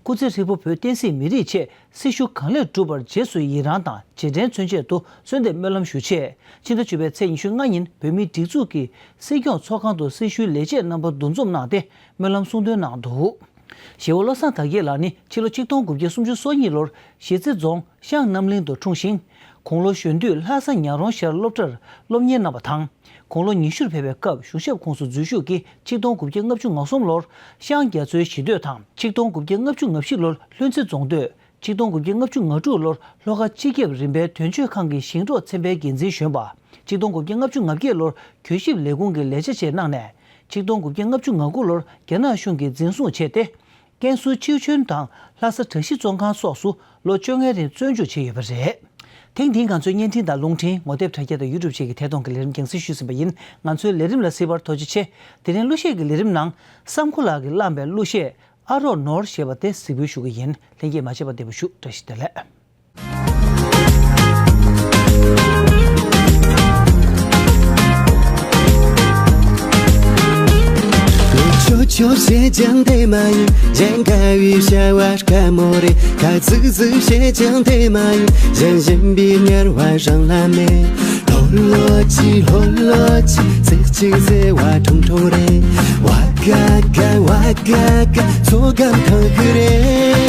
སྐུ་ཚེ་ཧྲིལ་པོ་བོད་བསྟན་སྲིད་མི་རིགས་ཆེད་སྲི་ཞུ་གང་ལེགས་བསྒྲུབས་པར་རྗེས་སུ་ཡི་རང་དང་རྗེས་དྲན་མཚོན་ཆེད་དུ་གསོལ་འདེབས་སྨོན་ལམ་ཞུ་ཆེད་ཕྱི་ཟླ་བཅུ་པའི་ཚེས་ཉི་ཤུ་ལྔ་ཉིན་བོད་མིའི་སྒྲིག་འཛུགས་ཀྱི་སྲིད་སྐྱོང་ཚོགས་ཁང་དུ་སྲི་ཞུའི་ལས་བྱེད་རྣམ་པ་འདུ་འཛོམས་གནང་སྟེ་སྨོན་ལམ་གསུང་འདོན་གནང་འདུག་ཞེ་བོ་བློ་བཟང་དར་རྒྱས་ལགས་ནི་ཕྱི་ལོ་ཆིག་སྟོང་དགུ་བརྒྱ་སུམ་ཅུ་སོ་གཉིས་ལོར་གཞིས་རྩེ་རྫོང་ཤང་རྣམ་གླིང་དུ་འཁྲུངས་ཤིང་། དགུང་ལོ་གཞོན་དུས་ལྷ་ས་ཉག་རོང་ཤར་སློབ་གྲྭར་སློབ་གཉེར་གནང་བ་དང་། དགུང་ལོ་ཉི་ཤུར་ཕེབས་པའི་སྐབས་གཞུང་ཞབས་ཁོངས་སུ་འཛུལ་ཞུགས་ཀྱིས་ཆིག་སྟོང་དགུ་བརྒྱ་ལྔ་བཅུ་ང་གསུམ་ལོར་ཤང་རྒྱ་མཚོའི་གཞིས་སྡོད་དང་། ཆིག་སྟོང་དགུ་བརྒྱ་ལྔ་བཅུ་ང་བཞི་ལོར་ལྷུན་རྩེ་རྫོང་སྡོད། ཆིག་སྟོང་དགུ་བརྒྱ་ལྔ་བཅུ་ང་དྲུག་ལོར་ལྷོ་ཁ་སྤྱི་ཁྱབ་རིམ་པའི་དོན་གཅོད་ཁང་གི་ཞིང་འབྲོག་ཚན་པའི་འགན་འཛིན་གཞོན་པ། ཆིག་སྟོང་དགུ་བརྒྱ་ལྔ་བཅུ་ང་བརྒྱད་ལོར་གྱོད་ཞིབ་ལས་ཁུངས་ཀྱི་ལས་བྱ་བཅས་གནང་ནས། ཆིག་སྟོང་དགུ་བརྒྱ་ལྔ་བཅུ་ང་དགུ་ལོར་རྒྱ་ནག་གཞུང་གིས་འཛིན་བཟུང་བྱས་ཏེ། ཀན་སུའུ་ཆིའུ་ཆོན་དང་ལྷ་ས་གྲྭ་བཞི་བཙོན་ཁང་སོགས་སུ་ལོ་བཅོ་ལྔའི་རིང་བཙོན་འཇུག་བྱས་ཡོད་པ་རེད། ཐེངས་འདིའི་ང་ཚོའི་བརྙན་འཕྲིན་དང་རླུང་འཕྲིན་ངོ་དེབ་དྲ་རྒྱ་དང་ཡུ་ཊུབ་བཅས་ཀྱི་ཐད་གཏོང་གི་ལས་རིམ་རྒྱང་སྲིང་ཞུས་ཟིན་པ་ཡིན། ང་ཚོའི་ལས་རིམ་ལ་གཟིགས་པར་ཐུགས་རྗེ་ཆེ། དེ་རིང་གླུ་གཞས་ཀྱི་ལས་རིམ་ནང་བསམ་ཁོ་ལགས་ཀྱིས་བླངས་པའི་གླུ་གཞས་ཨ་རོགས་ནོར་ཞེས་པ་དེ་གཟིགས་འབུལ་ཞུ་གི་ཡིན། ལྷན་རྒྱས་མ་ཆད་པར་བདེ་པོ་བཞུགས། བཀྲ་ཤིས་བདེ་ལེགས། ཆོ་ཆོ་བྱེད་ཀྱང་དེ་མ་ཡིན། གཞན་དགའ་བའི་བྱ་བ་དཀའ་མོ་རེད། ཁ་ཙིག་ཙིག་བྱེད་ཀྱང་དེ་མ་ཡིན། གཞན་སྦྱིན་པའི་དམྱལ་བ་རང་ལ་མེད། ལྷོད་ལྷོད་ཀྱིས་ལྷོད་ལྷོད་ཀྱིས་ཚིག་གཅིག་ཟེར་བ་ཁྲུང་ཁྲུང་རེད། ཝ་ག་ག་ཝ་ག་ག་ཚོ་སྐམ་ཐང་གི་རེད།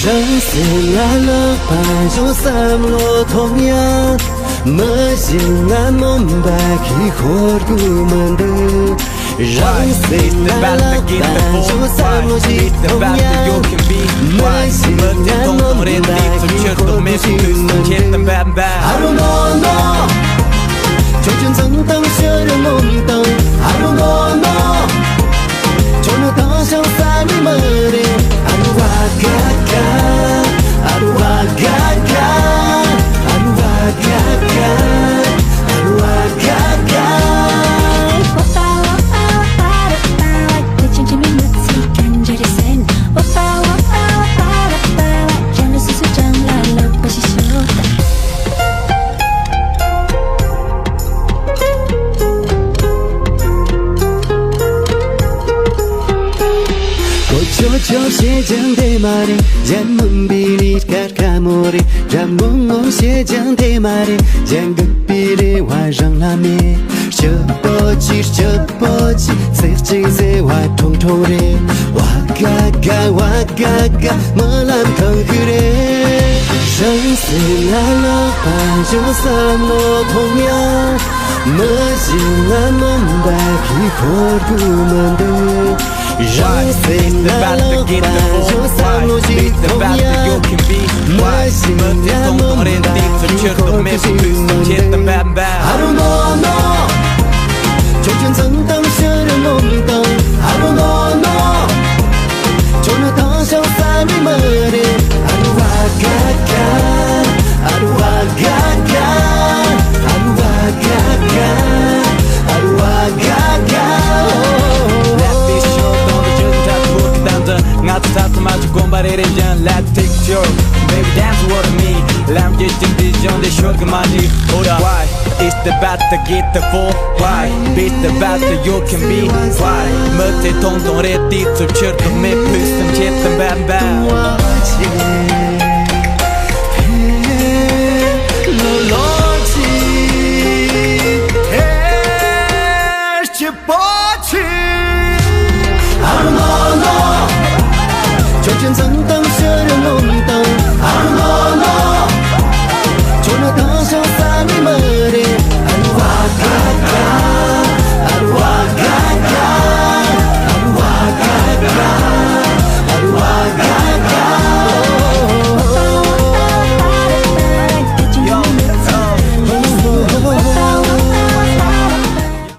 རང་སེམས་ལ་ལོག་པ་བྱུང་བསམ་བློ་ཐོངས་ཡང་། མི་གཞན་ང་སྨོན་པ་གིས་ཤོར་དགོས་མི་འདུག་རང་སེམས་ལ་ལོག་པ་བྱུང་བསམ་བློ་ཞིག་ཐོངས་ཡང་། མི་གཞན་ང་སྨོན་པ་གིས་ཤོར་དགོས་མི་འདུག་ཨ་རོ་ནོ་ནོ། ཁྱོད་ཀྱི་འཛུམ་དང་ཕྱིར་སྨོན་དང་ཨ་རོ་ནོ་ནོ། ཁྱོད་ནི་དྭངས་ཤིང་གསལ་བའི་མི་རེད། ཨ་རུ་ཝ་ག་ག་ཨ་རུ་ཝ་ག་ག་ཨ་རུ་ཝ་ག་ག་ཨ་རུ་ཝ་ག་ག་ཆོ་ཆོ་བྱེད་ཀྱང་དེ་མ་རེད། གཞན་མིན་པའི་ལས་ཀ་དཀའ་མོ་རེད། འདྲ་མོ་མོ་བྱེད་ཀྱང་དེ་མ་རེད། གཞན་སྡུག་པའི་རེ་བ་རང་ལ་མེད། སྐྱིད་པོ་ཅིག་སྐྱིད་པོ་ཅིག་ཚིག་གཅིག་ཟེར་བ་ཁྲུང་ཁྲུང་རེད། ཝ་ག་ག་ཝ་ག་ག་རྨི་ལམ་ཐང་གི་རེད། རང་སེམས་ལ་ལོག་པ་བྱུང་བསམ་བློ་ཐོངས་ཡང་། མི་གཞན་ང་སྨོན་པ་གིས་ཤོར་དགོས་མི་འདུག་རང་སེམས་ལ་ལོག་པ་བྱུང་བསམ་བློ་ཞིག་ཐོངས་ཡང་། མི་གཞན་ང་སྨོན་པ་གིས་ཤོར་དགོས་མི་འདུག་ཨ་རུ་ནོ་ནོ། ཁྱོད་ཀྱི་འཛུམ་དང་ཕྱིར་སྨོན་དང་ཨ་རུ་ནོ་ནོ། ཁྱོད་ནི་དྭངས་ཤིང་གསལ་བའི་མི་རེད། ཨ་རུ་ཝ་ག་ག་ཨ་རུ་ཝ་ག་ག་ཨ་རུ་ཝ་ག་ག་ཨ་རུ་ཝ་ག་ག Let me show you the dream that would be done. ང་ཚོ་ཐ་ཚོ་མ་ཆུ་གོམ་པ་རེ་རེ་བཞིན། Let's take your baby dance with me. ལམ་གྱི་ཅིག་འདི་བཞིན་དེ་ཤོར་གི་མ་འཇིག Hold up. Why? It's about to get the full why? Bitch, the best that you can be. Why? མི་ཚེ་ཐུང་ཐུང་རེད། དུས་ཚོད་ཕྱིར་ཐོགས་མེད། ཕུགས་བསམ་ཆེད་དུ་འབད་འབད།